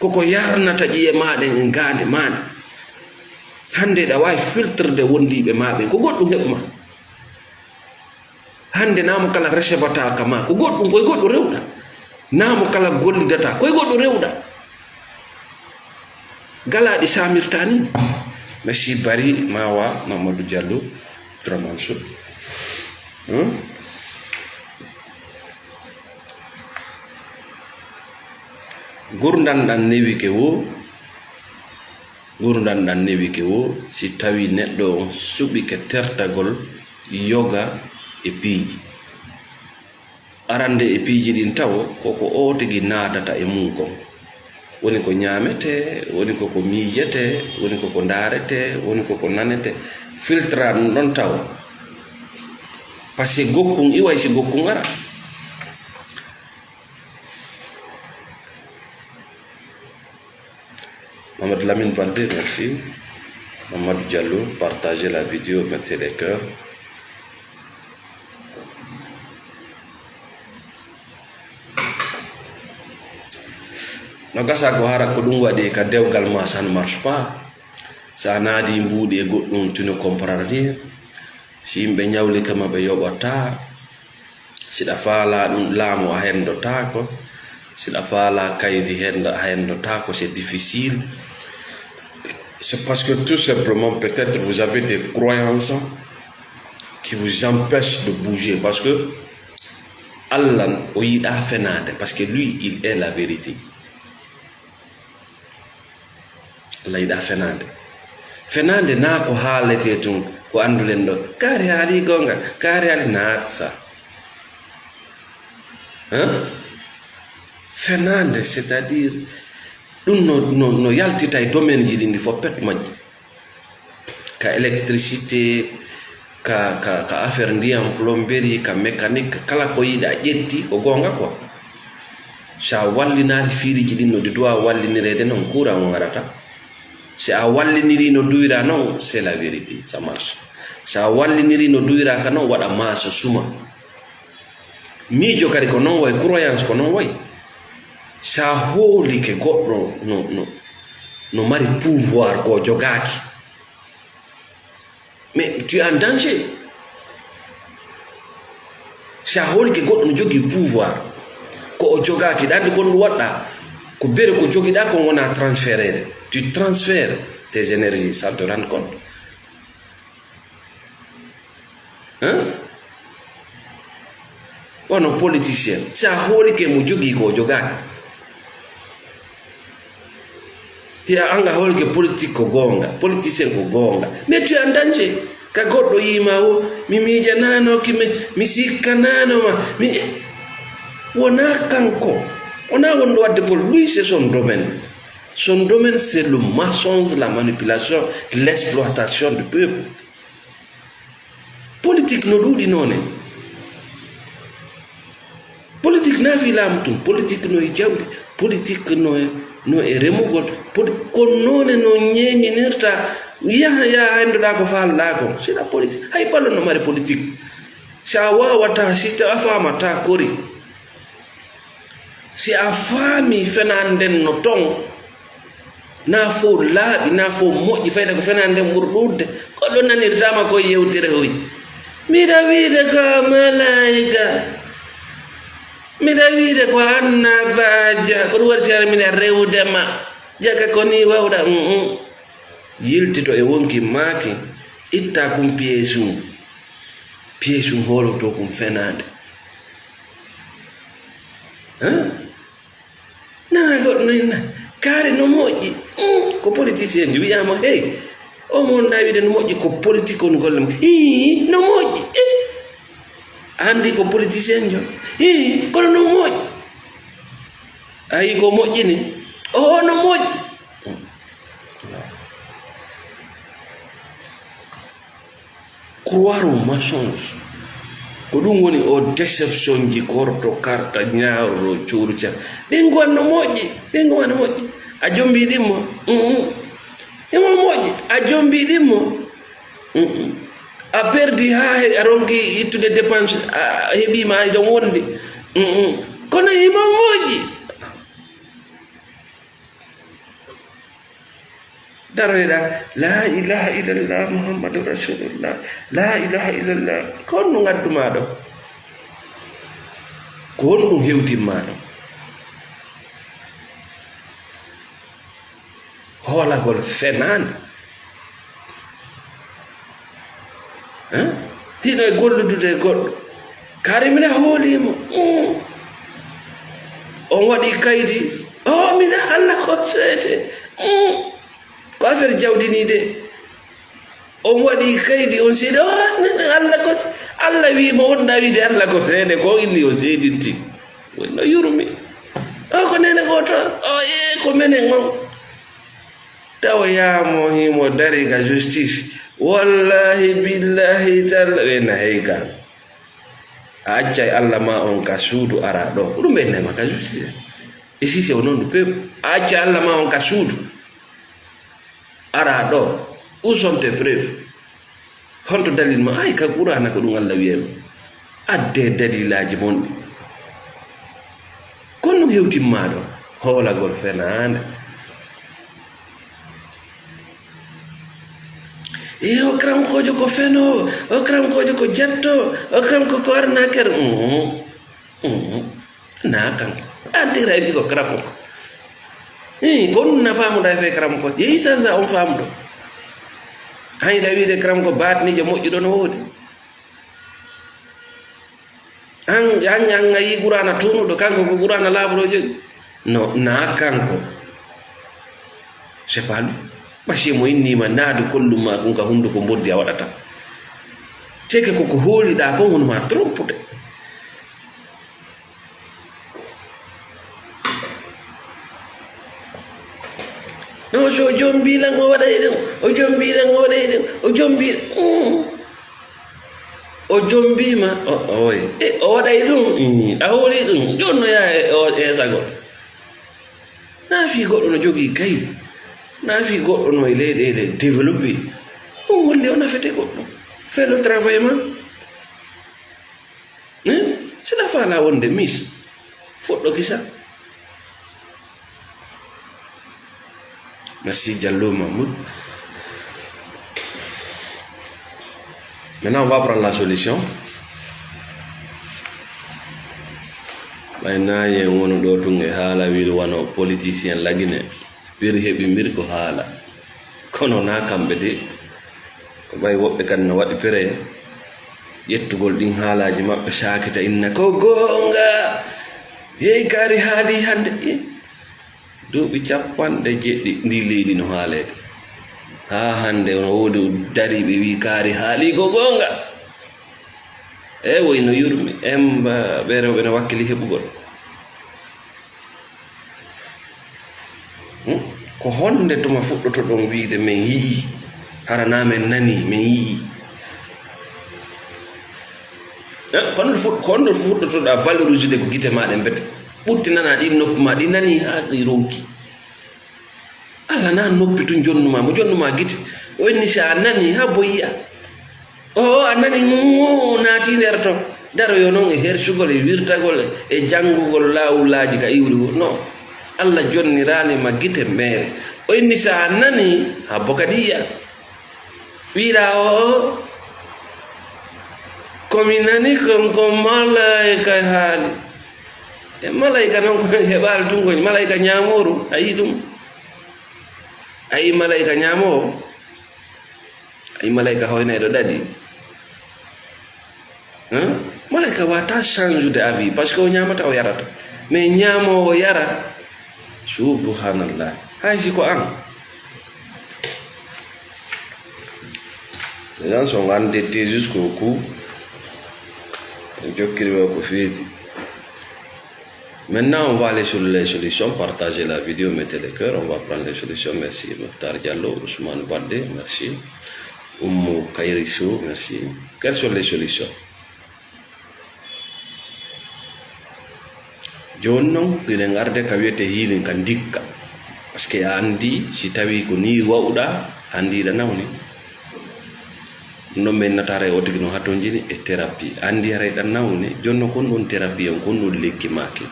koko yarnata ƴiye maaɗen e ngaandi maaɗe. Hannde eɗa waawi filtrde wondiiɓe maa ɓen, ko goɗɗum heɓu ma. Hannde na mo kala recevata ka ma, ko goɗɗum, koye goɗɗum rewɗa. Na mo kala gollidata, koye goɗɗum rewɗa. Gala ɗi samirta ni. Merci Bari Mawa Mamadou Diallo Dramanso. Hmm? Gurdan ɗan newike wo, gurdan ɗan newike wo, si tawi neɗɗo on suɓike tertagol yoga e piiji. Arande e piiji ɗin tawo, ko ko o tigi naadata e mum kon. Woni ko ñaametee, woni ko ko miijetee, woni ko ko ndaaretee, woni ko ko nanetee. Filtra ɗum ɗon tawo. Parce que gokkun iway si gokkun ara. Mamadou Lamine Baldé, merci. Mamadou Diallo, partagez la vidéo, mettez les cœurs. No gasa ko hara ko ɗum waɗi ka dewgal ma, ça ne marche pas. Sa naadi mbuuɗi e goɗɗum, tu ne comprends rien. Si yimɓe ñawlitama, ɓe yoɓata. Siɗa faala ɗum laamu, a hendotaako. Siɗa faala kaydi hendo, a hendotaako. C'est difficile. C'est parce que tout simplement, peut-être, vous avez des croyances qui vous empêche de bouger, parce que Allah o yiɗa fenaande, parce que lui il est la vérité. Allah yiɗa fenaande. Fenaande na ko haalete tun, ko annduɗen ɗo. Kaari haali goonga, kaari haali naatsa. Hein? Fenaande, c'est-à-dire, ɗum no, no, no yaltita e domaine ji ɗi, ndi fof pet majji. Ka électricité, ka, ka, ka affaire ndiyam, plomberie, ka mécanique, kala ko yiɗa ƴetti, ko goonga quoi. Sa wallinaali fiiliji ɗin no ɗi duwa wallinireede, noon courant on arata. Si a walliniri no duwira noon, c'est la vérité, ça marche. Sa walliniri no duwira ka noon, waɗa marche suma. Miijo kadi ko noon wayi, croyance ko noon wayi. Sa hoolike goɗɗo no, no, no mari pouvoir ko jogaaki, mais tu es en danger. Sa hoolike goɗɗo no jogii pouvoir, ko o jogaaki, ɗa anndi kon ɗum waɗɗa, ko bere ko jogiɗa kon wona transférede. Tu transfères tes énergies sans te rendre compte. Hein? Wano politicien, sa hoolike mo jogii ko o jogaaki. Hiya anga hoolike politique ko goonga, politicien ko goonga. Mais tu es en danger. Ka goɗɗo yima o, mi miijanano ki, mi, mi sikkanano ma. Mi, wona kanko. Wona wonɗo wadde pol-, lui c'est son domaine. Son domaine c'est le mensonge, la manipulation, l'exploitation du peuple. Politique no ɗuuɗi noone. Politique na fii laamu tun, politique no e jawdi, politique no e, no e remugol, poli-, ko noone no ñeeñinirta, yaha, yaha, henndoɗaa ko faalɗaa ko. C'est la politique. Hay ballon no mari politique. Si a waawataa, si a faamataa kori. Si a faamii fenaande nden no ton, na fof laaɓi, na fof moƴƴi, fayda ko fenaande nden ɓuri ɗuuɗde. Ko ɗo nanirtaama ko yewtere hoy. Miɗa wiide ko malaayika. Miɗa wiide ko annabaajo. Ko ɗum waɗi si ara miɗa rewde ma. Jaka ko ni wawɗa. Mm, mm. Yiltito e wonki maaki. Itta kum piyeesu. Piyeesu hooloto kum fenaande. Hein? Nana goɗɗo no inna, kaari no moƴƴi. Mm, ko politicien jo wiyaama, hey, o mo wonɗaa wiide no moƴƴi, ko politique on golle mum. Ii, no moƴƴi. Ii. A anndi ko politicien jo? Ii, kono no moƴƴi. A yii ko moƴƴi ni? Oo, no moƴƴi. Mm. Croire au mensonge. Ko ɗum woni o déception ji, korto, karta, ñaawro, cuuruca. Ɓinngu an no moƴƴi, ɓinngu an no moƴƴi. A jombi ɗimmo? Mm-mm. Himo moƴƴi. A jombi ɗimmo? Mm-mm. A perdi haa he-, a ronki ittude dépense, a, a heɓiima, a ɗon wondi. Mm-mm. Kono himo moƴƴi. Daroyɗa, "La ilaha illallah Muhammadu Rasulullah, la ilaha illallah." Ko honɗum ngaddumaa ɗo? Ko honɗum hewtimmaa ɗo? Hoolagol fenaande. Hein? Hino e golludude e goɗɗo. Kaari mina hooliimo. Mm. On waɗi kaydi. Oh, mina Alla ko seede. Mm. Ko affaire jawdi ni de. On waɗi kaydi, on seedi. Oh, Alla ko se-, Alla wi mo wonɗa wiide Alla ko seede, ko inni o seedinti. Wonno yurmi. Oh, ko nene gooto. Oh, ee, ko menen on. Tawa yaamo himo dari ka justice. Wallahi, billahi, talla, ɓe na heyka. A accay Alla ma on ka suudu ara ɗo. Ko ɗum ɓe nema ka justice. Et si c'est au nom du peuple. A accay Alla ma on ka suudu. Ara ɗo. Où sont tes preuves? Honto dalil ma? Ay, ka Qur'aana ko ɗum Alla wi'ay ma. Adde dalilaaji mon ɗi. Kono ɗum hewtimmaa ɗo. Hoolagol fenaande. E o karankoojo ko fenoowo, o karankoojo ko jattoowo, o karamko ko arnaqueur. Mhm. Mhm. Na kanko. Antiray wi ko karamko. Ii, ko ɗum na faamuda e fay karamko. Yehi sansa on faamudo. Hayda wiide karamko baatniijo moƴƴuɗo no woodi. An, an, an a yi Qur'aana tuunuɗo, kanko ko Qur'aana laaɓuɗo o jogi? No, naa kanko. C'est pas lui. Ɓasi mo innii ma naadu kollum ma kun ka hunduko mboddi a waɗata. Teke ko ko hooliɗaa kon woni ma trompude. No, so o jombii lan o waɗay ɗum, o jombii lan o waɗay ɗum, o jombii, mm. O jombiima, o, oy. E, o waɗay ɗum, mm, a hooli ɗum, jooni no yaha e, o, e sagol. Naa fii goɗɗo no jogii kaydi, naa fii goɗɗo no e leyɗeele développé. Ɗum holli o nafete goɗɗo. Fais le travail ma. Hein? Si ɗa faalaa wonde mis, fuɗɗo kisa. Merci, Diallo Mahmoud. Maintenant, on va prendre la solution. Ɓay naa yen wonu ɗo tun e haala wil wano politicien lagine. Pir heɓi mbir ko haala. Kono naa kamɓe de. Ko ɓay woɓɓe kan no waɗi pere. Ƴettugol ɗin haalaaji maɓɓe saakita inna ko goonga. Hey, kaari haali hannde. Eh. Duuɓi capanɗe jeɗɗi ndi leydi no haaleede. Haa hannde no woodi dariiɓe wi kaari haali ko goonga. E woy no yurmi, emba ɓe rewɓe no wakkili heɓugol. Hmm? Ko honde tuma fuɗɗotoɗon wiide men yi'i, hara naa men nani, men yi'i? Eh, kono fuɗ-, kono fuɗɗotoɗa valoriser ko gite ma ɗen bete. Ɓuttinana ɗi noppi ma, ɗi nani haa ɗi ronki. Alla na noppi tun jonnuma, mo jonnuma gite. O inni si a nani, haa bo yi'a. O, o, a nani, ŋuu, naati nder ton. Daroyo non e hersugol, e wirtagol, e janngugol laawullaaji ka iwri wuro. No. Alla jonniraali ma gite meere. O inni si a nani, haa bo kadi yi'a. Wiira o, ko mi nani kon ko malaika haali. E malaika non ko heɓaali tun ko malaika ñaamooru, a yi ɗum? A yi malaika ñaamoowo? A yi malaika hoynayɗo ɗaɗi? Hein? Malaika wata change de avis, parce que o ñaamata, o yarata. Mais ñaamo, o yara, subhanallah. Hay si ko an. Les gens sont endettés jusqu'au cou. Jokkiri o ko feeti. Maintenant, on va aller sur les solutions. Partagez la vidéo, mettez les cœurs. On va prendre les solutions. Merci, Mokhtar Diallo, Ousmane Badde. Merci. Oumou Kairiso, merci. Quelles sont les solutions? Jooni non, hiɗen arde ka wiyete healing ka ndikka. Parce que a anndi, si tawii ko nii wa'uɗaa, anndi hiɗa nawni. Ɗum ɗon min nataara e o tigi no hatonjini e thérapie. Anndi haray ɗan nawni, jooni non kon ɗon thérapie on, kon ɗon lekki maaki.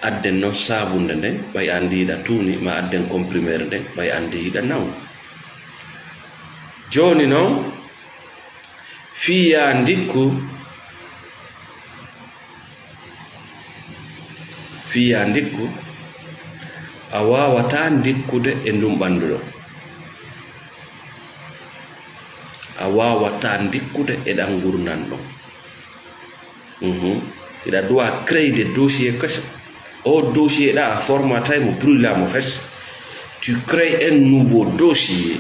Adden non saabunde nden, ɓay anndi hiɗa tuuni, ma adden comprimé nden, ɓay anndi hiɗa nawni. Jooni non, fii yaa ndikku, fii yaa ndikku, a waawataa ndikkude e ndun ɓandu ɗon. A waawataa ndikkude e ɗan ngurndan ɗon. Mhm. Hiɗa doit créer des dossiers kese. O dossier ɗa a formatay mo, brûla mo fes. Tu crées un nouveau dossier.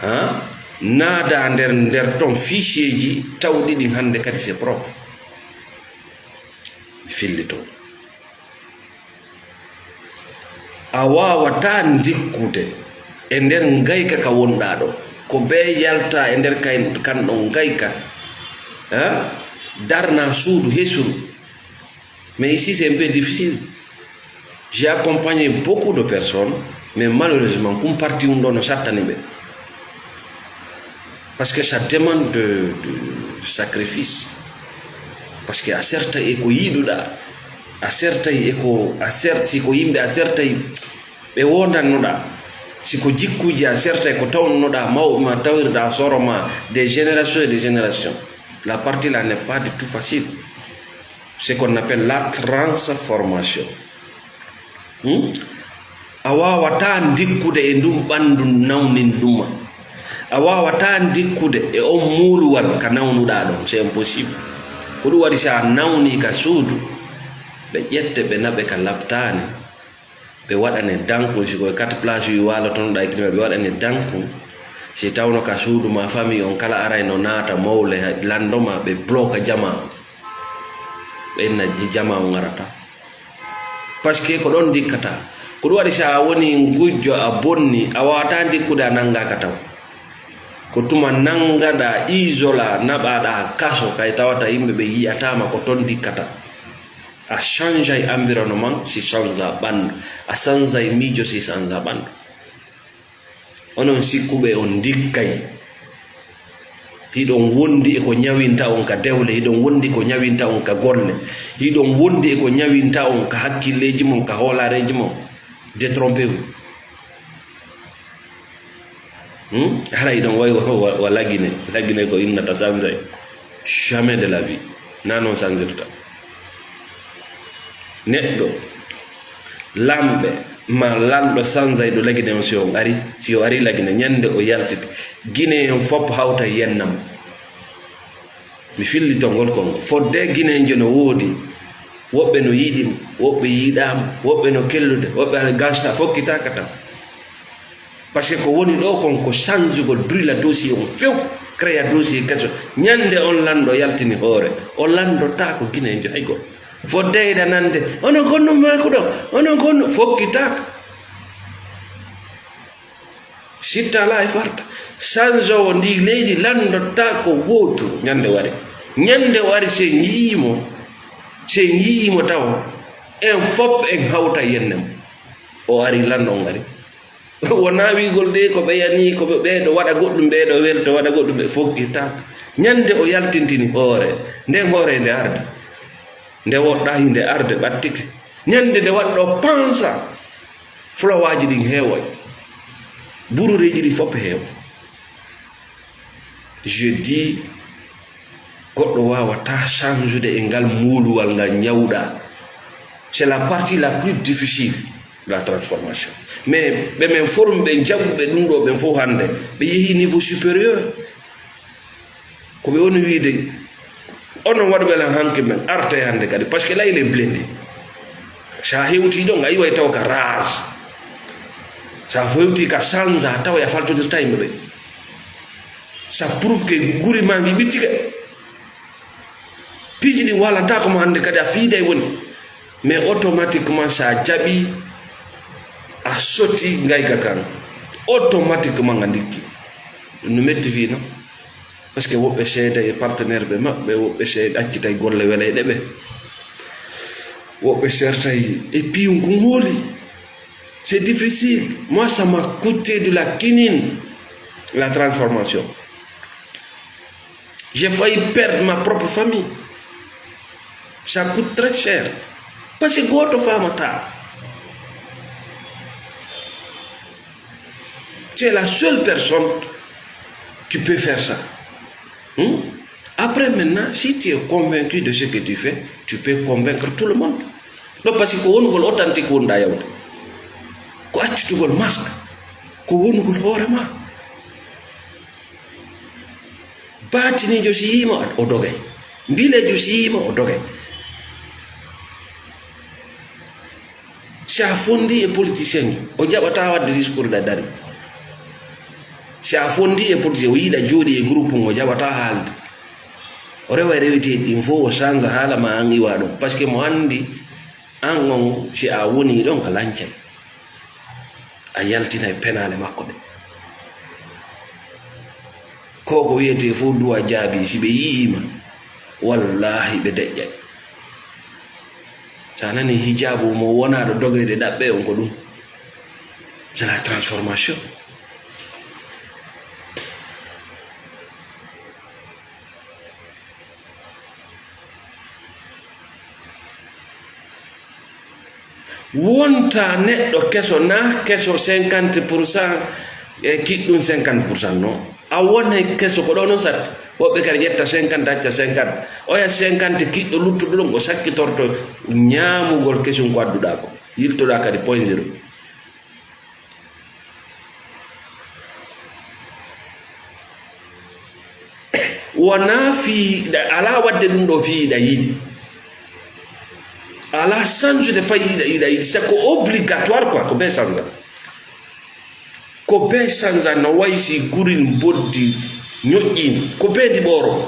Ha? Naada nder, nder ton fichier ji tawɗi ɗin hannde kadi c'est propre. Mi fillito. A waawataa ndikkude e nder ngayka ka wonɗaa ɗo. Ko bee yalta e nder kay-, kan ɗon ngayka, hein? Darna suudu hesuru. Mais ici, c'est un peu difficile. J'ai accompagné beaucoup de personnes, mais malheureusement, kum parti un ɗo no sattani ɓe. Parce que ça demande de, de, de sacrifice. Parce que a sertay e ko yiɗuɗaa. A sertay e ko, a sert-, si ko yimɓe a sertay ɓe wondannoɗaa. Si ko jikkuuji a sertay ko tawnunoɗaa mawɓe ma, tawirɗaa soro ma, des générations et des générations. La partie là n'est pas du tout facile. Ce qu'on appelle la transformation. Hmm? A waawataa ndikkude e ndun ɓandu nawninɗuma. A waawataa ndikkude e on muuluwal ka nawnuɗaa ɗon. C'est impossible. Ko ɗum waɗi, so a nawni ka suudu, ɓe ƴette, ɓe naɓe ka laptaani, ɓe waɗane dankun, si ko e quatre place wi waalo toon ɗa e kirima, ɓe waɗane dankun. Si tawno ka suudu ma, famille on kala aray no naata mowle, lanndo ma, ɓe bloka jama on. Ɓe inna ji-, jama on arata. Parce que ko ɗon ndikkata. Ko ɗum waɗi, so a woni ngujjo, a bonni, a waawata ndikkude a nanngaaka taw. Ko tuma nanngaɗa, isola, naɓaɗa kaso, kay tawata yimɓe ɓe yi'ataama, ko ton ndikkata. A changeay environnement, si change ɓanndu. A changeay miijo, si change ɓanndu. Onon sikkuɓe on ndikkay. Hiɗon wondi e ko ñawinta on ka dewle, hiɗon wondi ko ñawinta on ka golle, hiɗon wondi e ko ñawinta on ka hakkilleeji mon, ka hoolaareeji mon. Détrompez-vous. Hmm? Hara hiɗon wayi wa, wa, wa Lagine. Lagine ko innata sanzay. Jamais de la vie. Na non sanzirta. Neɗɗo, lamɓe, ma lanɗo sanzay ɗo Lagine on, si on ari, si o ari Lagine, ñande o yaltiti, Gine en fof hawta yennam. Mi fillitongol konngol. Fodde Gine en jo no woodi, woɓɓe no yiɗi mo, woɓɓe yiɗaama, woɓɓe no kellude, woɓɓe hara gasa fokkitaaka tan. Parce que ko woni ɗo kon ko sanjugol, brila dossier on few, créa dossier keso. Ñande on lanɗo yaltini hoore, o landotaako Gine en jo hay goɗɗo. Fodde eɗa nande, onon konno maako ɗo, onon konno fokkitaaka. Sitta ala e farta. Sanjowo ndi leydi landotaako wooturu ñande o ari. Ñande o ari, si en yi'ii mo, si en yi'ii mo taw, en fof en hawta yenne mo. O ari, lanɗo on ari. Wonaa wi'gol ɗe ko ɓe yani, ko ɓe, ɓeeɗo waɗa goɗɗum, ɓeeɗo welto, waɗa goɗɗum, ɓe fokkitaaka. Ñande o yaltintini hoore, nden hoore nde arde. Nde woɗɗaa hinde arde ɓattike. Ñande nde waɗɗo pansa, fulawaaji ɗin heewoy. Burureeji ɗin fof heewa. Je dis, goɗɗo waawata change-ude e ngal muuluwal ngal ñawɗaa. C'est la partie la plus difficile, la transformation. Mais ɓe men forme ɓe, jaɓuɓe ɗum ɗo ɓen fof hannde, ɓe yehi niveau supérieur. Ko ɓe woni wiide, onon waɗuɓe lan hanki men, arte hannde kadi, parce que là, il est blindé. Sa hewti ɗon, a iway taw ka rage. Sa hewti ka sanza, taw a faltodirta yimɓe ɓe. Ça prouve que guri ma ngi ɓittike. Piiji ɗi walanta ko mo hannde kadi a fiiday woni. Mais automatiquement, sa jaɓi, a soti ngayka kan, automatiquement nga ndikki. Ɗum no metti fii non. Parce que woɓɓe seeda e partenaire ɓe maɓɓe, woɓɓe seeda accitay golle weleyɗe ɓe. Woɓɓe sertay e piyum ko ngooli. C'est difficile. Moi, ça m'a coûté de la quinine, la transformation. J'ai failli perdre ma propre famille. Ça coûte très cher. Parce que gooto faamataa. C'est la seule personne qui peut faire ça. Hmm? Après, maintenant, si tu es convaincu de ce que tu fais, tu peux convaincre tout le monde. Donc, parce que ko wonugol authentique wonɗaa yawde. Ko accitugol masque. Ko wonugol hoore ma. Baatiniijo si yi'ii ma, o dogay. Mbileejo si yi'ii ma, o dogay. Si a fondii e politicien, o jaɓataa waɗde discours ɗa dari. Si a fondii e politicien, o yiɗa jooɗii e groupe mum, o jaɓataa haalde. O rewa e reweteeɗi ɗin fof, o sanza haala ma an iwa ɗon. Parce que mo anndi an on, si a wonii ɗon, a lancay. A yaltinay penaale makko ɗe. Ko ko wiyetee fof duwa jaabi, si ɓe yi'ii ma, wallaahi ɓe deƴƴay. Sa nani hijaabu mo wonaaɗo dogayde ɗaɓɓe on ko ɗum. C'est la transformation. Wonta neɗɗo keso na keso cinquante pour cent e kiɗɗum cinquante pour cent non. A wonay keso ko ɗo non satti. Woɓɓe kadi ƴetta cinquante acca cinquante. Oya cinquante kiɗɗo luttuɗo ɗum o sakkitorto ñaamugol kesum ko adduɗaa ko. Yiltoɗaa kadi point zéro. Wona fii hiɗa, alaa waɗde ɗum ɗo fii hiɗa yiɗi. Alaa sanjude fay hiɗa, hiɗa yiɗi. C'est ko obligatoire quoi, ko bee sanja. Ko bee sanja no wayi si guril mboddi ñoƴƴiin. Ko bee ndi ɓooro.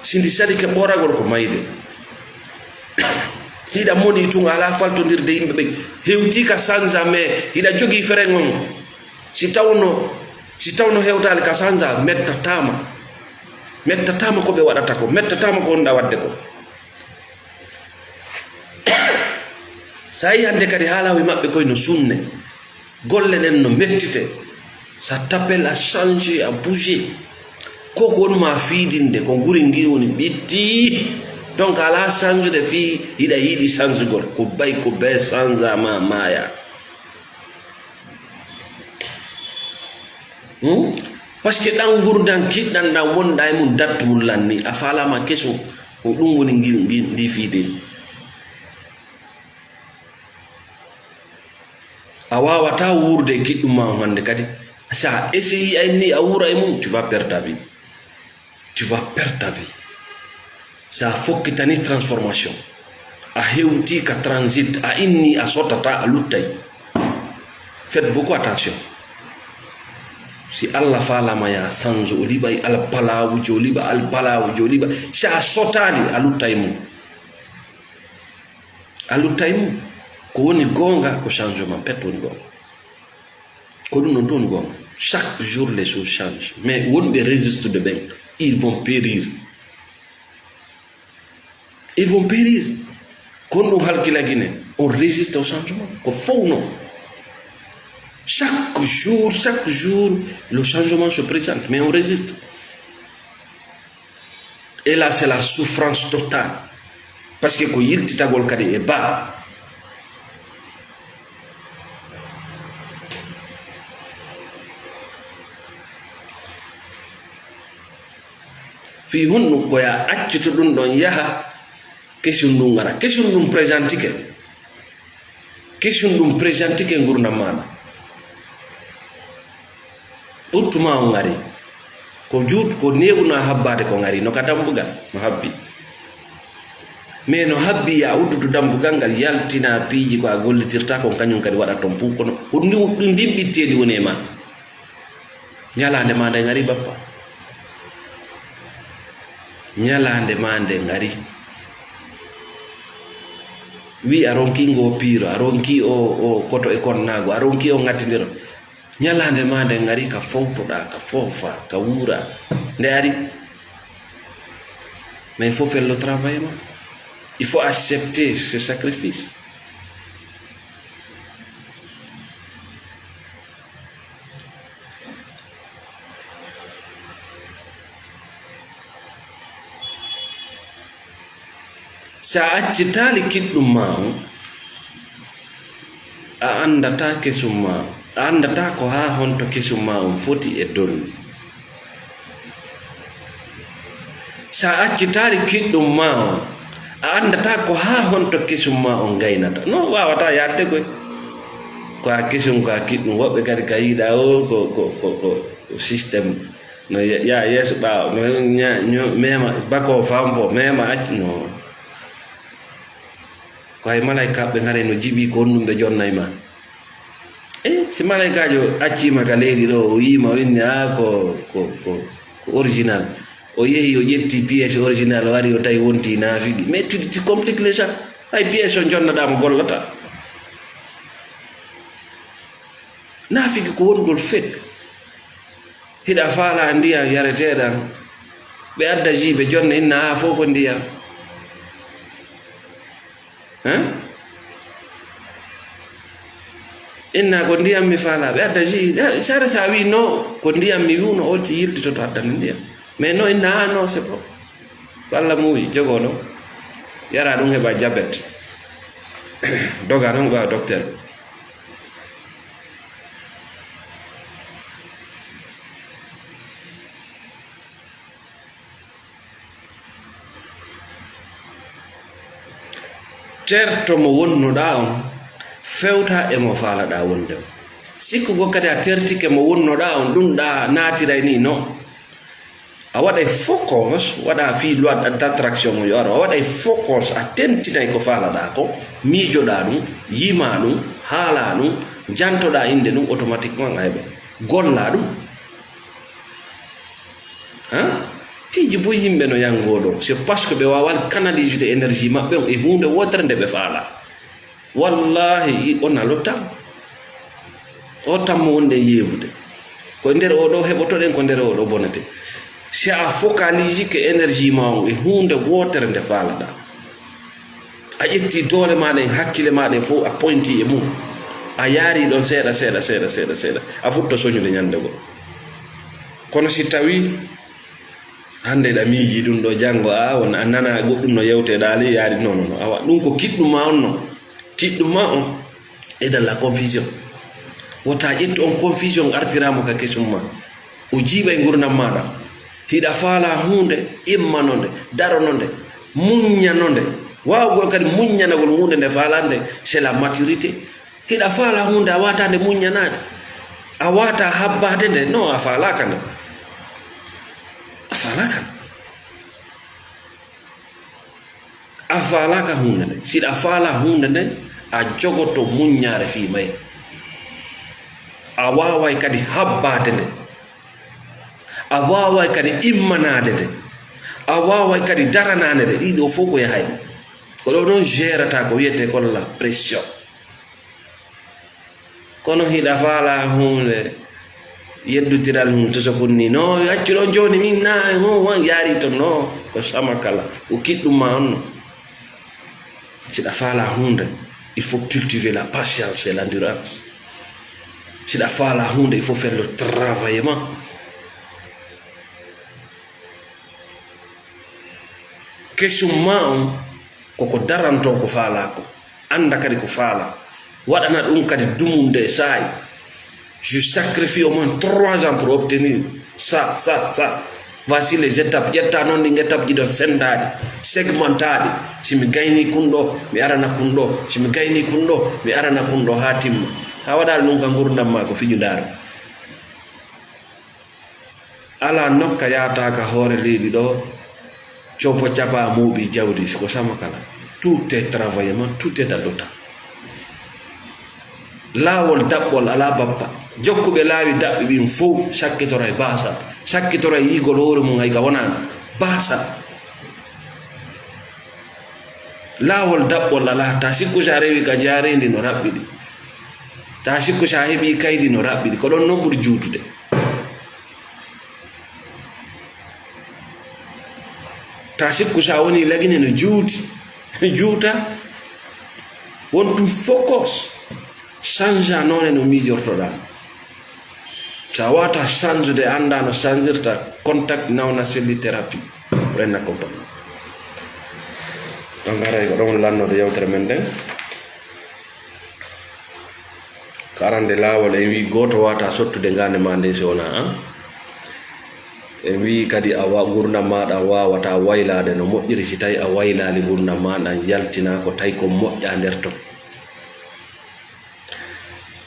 Si ndi salike ɓooragol ko mayde. Hiɗa moni tun alaa faltondirde yimɓe ɓe. Hewtii ka sanja mais hiɗa jogii frein on. Si tawno, si tawno hewtaali ka sanja, mettataama. Mettataama ko ɓe waɗata ko, mettataama ko wonɗa waɗde ko. Sa yi hannde kadi haalaaɓe maɓɓe koye no sunne, golle ɗen no mettite. Ça t'appelle à changer, à bouger. Ko ko woni ma fiidinde, ko nguri ngiri woni ɓitti. Donc, alaa sanjude fii hiɗa yiɗi sanjugol. Ko bay ko bee sanja ma maaya. Hmm? Parce que ɗan ngurndan kiɗɗan ɗan wonɗa e mum dattu mum lanni, a faalaama keso, ko ɗum woni ngi, ngi, ndi fiide. A waawataa wuurde e kiɗɗum ma on hannde kadi. Si a essayé ay ni a wuura e mum, tu vas perdre ta vie. Tu vas perdre ta vie. Sa fokkitani transformation. A hewti ka transit, a inni a sotata, a luttay. Faites beaucoup attention. Si Allah faalama ya sanzo, o liɓay albalawuji, o liɓa albalawuji, o liɓa. Si a sotali, a luttay mum. A luttay mum. Ko woni goonga, ko changement pet woni goonga. Ko ɗum ɗon toon goonga. Chaque jour, les choses changent. Mais wonɓe résistude ɓen, ils vont périr. Ils vont périr. Kon ɗum halkila Guinée. On résiste au changement. Ko fow non. Chaque jour, chaque jour, le changement se présente. Mais on résiste. Et là, c'est la souffrance totale. Parce que ko yiltitagol kadi e baa. Fii honɗum ko ya accito ɗum ɗon yaha, kesun ɗum ngara. Kesun ɗum présentike. Kesun ɗum présentike ngurndan maaɗa. Ɓuttu ma on ngari. Ko juut-, ko neeɓuno a habbaade ko ngari, no ka dambugal, no habbi. Mais no habbi ya uddudu dambugal ngal, yaltina piiji ko a gollitirta kon, kañum kadi waɗa ton puu. Kono ko ɗum, ɗum ndin ɓitteedi woni e ma. Ñalaande ma nde ngari, bappa. Ñalaande ma nde ngari. Wi a ronki ngo piiro, a ronki o, o koto e konnaago, a ronki o ŋattindiro. Ñalaande ma nde ngari ka fowtoɗaa, ka foofa, ka wuura. Nde ari. Mais il faut faire le travail, non? Il faut accepter ce sacrifice. Si a accitaali kiɗɗum ma on, a anndataa kesum ma on. A anndataa ko haa honto kesum ma on foti e dolli. Si a accitaali kiɗɗum ma on, a anndataa ko haa honto kesum ma on gaynata. No waawataa yaadde koy. Ko a kesum, ko a kiɗɗum. Woɓɓe kadi ka yiɗa o ko, ko, ko, ko système. No ya-, yaa yeeso ɓaawo. No ña-, ño-, mema, bako fampo, mema acc-, no. Ko hay malaykaaɓe ɓen haray no jiɓi ko honɗum ɓe jonnay ma. Eh, si malaykaajo accii ma ka leydi ɗo, o yii ma, o inni, "Ah, ko, ko, ko, ko original." O yehi, o ƴetti pièce original, o ari, o tawi wonti naafiki. Mais tu, tu compliques les gens. Hay pièce o jonnaɗaa mo gollataa. Naafiki ko wonugol fake. Hiɗa faalaa ndiyan yareteeɗan. Ɓe adda jus, ɓe jonna, inna, "Ah, fof ko ndiyan." Hein? Inna, "Ko ndiyan mi faalaa." Ɓe adda jus. Eh, sara sa wi, "Non, ko ndiyan mi wi'uno", o ti yiltitoto addana ndiyan. Mais non, inna, "Ah, non, c'est bon." Ko Allah muuyi, jogoo ɗon. Yara ɗum heɓa jabet. Doga ɗon, ɓaawa docteur. Terto mo wonnoɗaa on, fewta e mo faalaɗaa wonde on. Sikkugo kadi a tertike mo wonnoɗaa on, ɗum ɗa naatiray ni, non. A waɗay focus, waɗa fii loi d'attraction o yo aro. A waɗay focus, a tentinay ko faalaɗaa ko, miijoɗaa ɗum, yimaa ɗum, haalaa ɗum, jantoɗaa innde ɗum, automatiquement a heɓa. Gollaa ɗum. Ha? Piiji boy yimɓe no yangoo ɗo. C'est parce que ɓe waawaa canaliser énergie maɓɓe on e huunde wootere nde ɓe faalaa. Wallaahi, i-, on a lottaa. O tammo wonde yeebude. Ko nder oo ɗoo heɓotoɗen, ko nder oo ɗoo bonete. Si a focalise ke énergie ma on e huunde wootere nde faalaɗaa. A ƴetti doole maaɗa en, hakkille maaɗa en fof a pointi e mum. A yaari ɗon seeɗa, seeɗa, seeɗa, seeɗa, seeɗa. A futto soñude ñande goo. Kono si tawi hannde ɗa miiji ɗum ɗo, janngo a won a nana goɗɗum no yewte ɗaali yaari. Non, non, non. Awa, ɗum ko kiɗɗum ma on non. Kiɗɗum ma on est dans la confusion. Wota ƴettu on confusion artiramo ka kesum ma. O jiiɓay ngurndan maaɗa. Hiɗa faala huunde, immanonde, darononde, muññanonde. Waawgol kadi muññanagol huunde nde faalande, c'est la maturité. Hiɗa faala huunde, a waata nde muññanaade. A waata habbaade nde. Non, a faalaaka nde. A faalaaka nde. A faalaaka huunde nde. Siɗa faala huunde nde, a jogoto muññaare fii may. A waaway kadi habbaade nde. A waaway kadi immanaade nde. A waaway kadi daranaade nde. Ɗii ɗoo fof ko yahay. Ko ɗoo noon gérata ko wiyetee ko la pression. Kono hiɗa faala huunde, yeddudiral mum to sokun ni. No, accu ɗon jooni min na, mo, wan yaari to, no, ko sama kala. Ko kiɗɗum ma on no. Siɗa faala huunde, il faut cultiver la patience et l'endurance. Siɗa faala huunde, il faut faire le travail ma. Kesum ma on, koko daranto ko faalaa ko. Annda kadi ko faalaa. Waɗana ɗum kadi dumunde e saa'i. Je sacrifie au moins trois ans pour obtenir ça, ça, ça. Voici les étapes. Ƴetta noon ɗin étape ji ɗon senndaaɗi, segmentaaɗi. Si mi gaynii kun ɗoo, mi arana kun ɗoo. Si mi gaynii kun ɗoo, mi arana kun ɗoo haa timma. A waɗaali ɗum ka ngurndan maa ko fiñu ndaaro. Alaa nokka yaata ka hoore leydi ɗo, copo capa muuɓi jawdi, ko sama kala. Tout est travaillement, tout est dans le temps. Laawol daɓɓol alaa bappa. Jokkuɓe laawi daɓɓi ɓin fow, sakkitoro e baasal. Sakkitoro e yiigol hoore mum hay ka wonaano. Baasal. Laawol daɓɓol alaa. Ta sikku si a rewi ka jaareendi no raɓɓiɗi. Ta sikku si a heɓi kaydi no raɓɓiɗi. Ko ɗon non ɓuri juutude. Ta sikku sa woni lagine no juuti, juuta, won ɗum focus, change a noone no miijortoɗa. Sa wata change de annda no change irta contact nawna selli thérapie. Renna compagnie. On garay ko ɗon lannode yewtere men nden. Ko arande laawol, en wii gooto waawata sottude ngaande maa nden si wonaa an. En wii kadi a wa-, ngurndan maaɗa waawataa waylaade no moƴƴiri si tawi a waylaali ngurndan maa ɗan yaltinaa ko tawi ko moƴƴaa nder ton.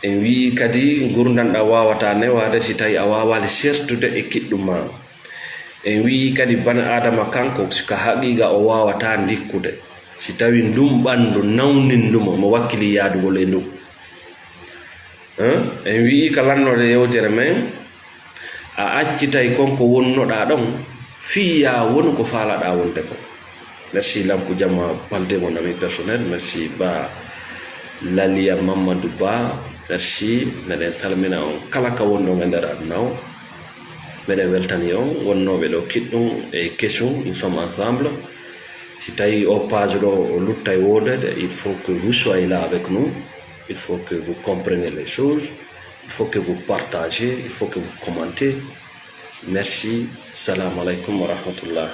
En wii kadi ngurndan ɗan waawataa newaade si tawi a waawaali sertude e kiɗɗum maa. En wii kadi bana Aadama kanko ka haqiiqa o waawataa ndikkude. Si tawi ndun ɓandu nawnindu mo, mo wakkili yaadugol e ndun. Hein? En wi'i ka lannoɗe yewtere men, a accitay kon ko wonnoɗaa ɗon, fii yaa wonu ko faalaɗaa wonde kon. Merci Lampu Jamma, Balde, mon ami personnel. Merci Ba Laliya Mamadou Ba. Merci. Meɗen salmina on kala ka wonɗon e nder aduna o. Meɗen weltani on wonnooɓe ɗo kiɗɗum e kesum, nous sommes ensemble. Si tawi o page ɗo o luttay woodede, il faut que vous soyez là avec nous. Il faut que vous compreniez les choses. Il faut que vous partagez. Il faut que vous commentez. Merci. Salam alaikum wa rahmatullah.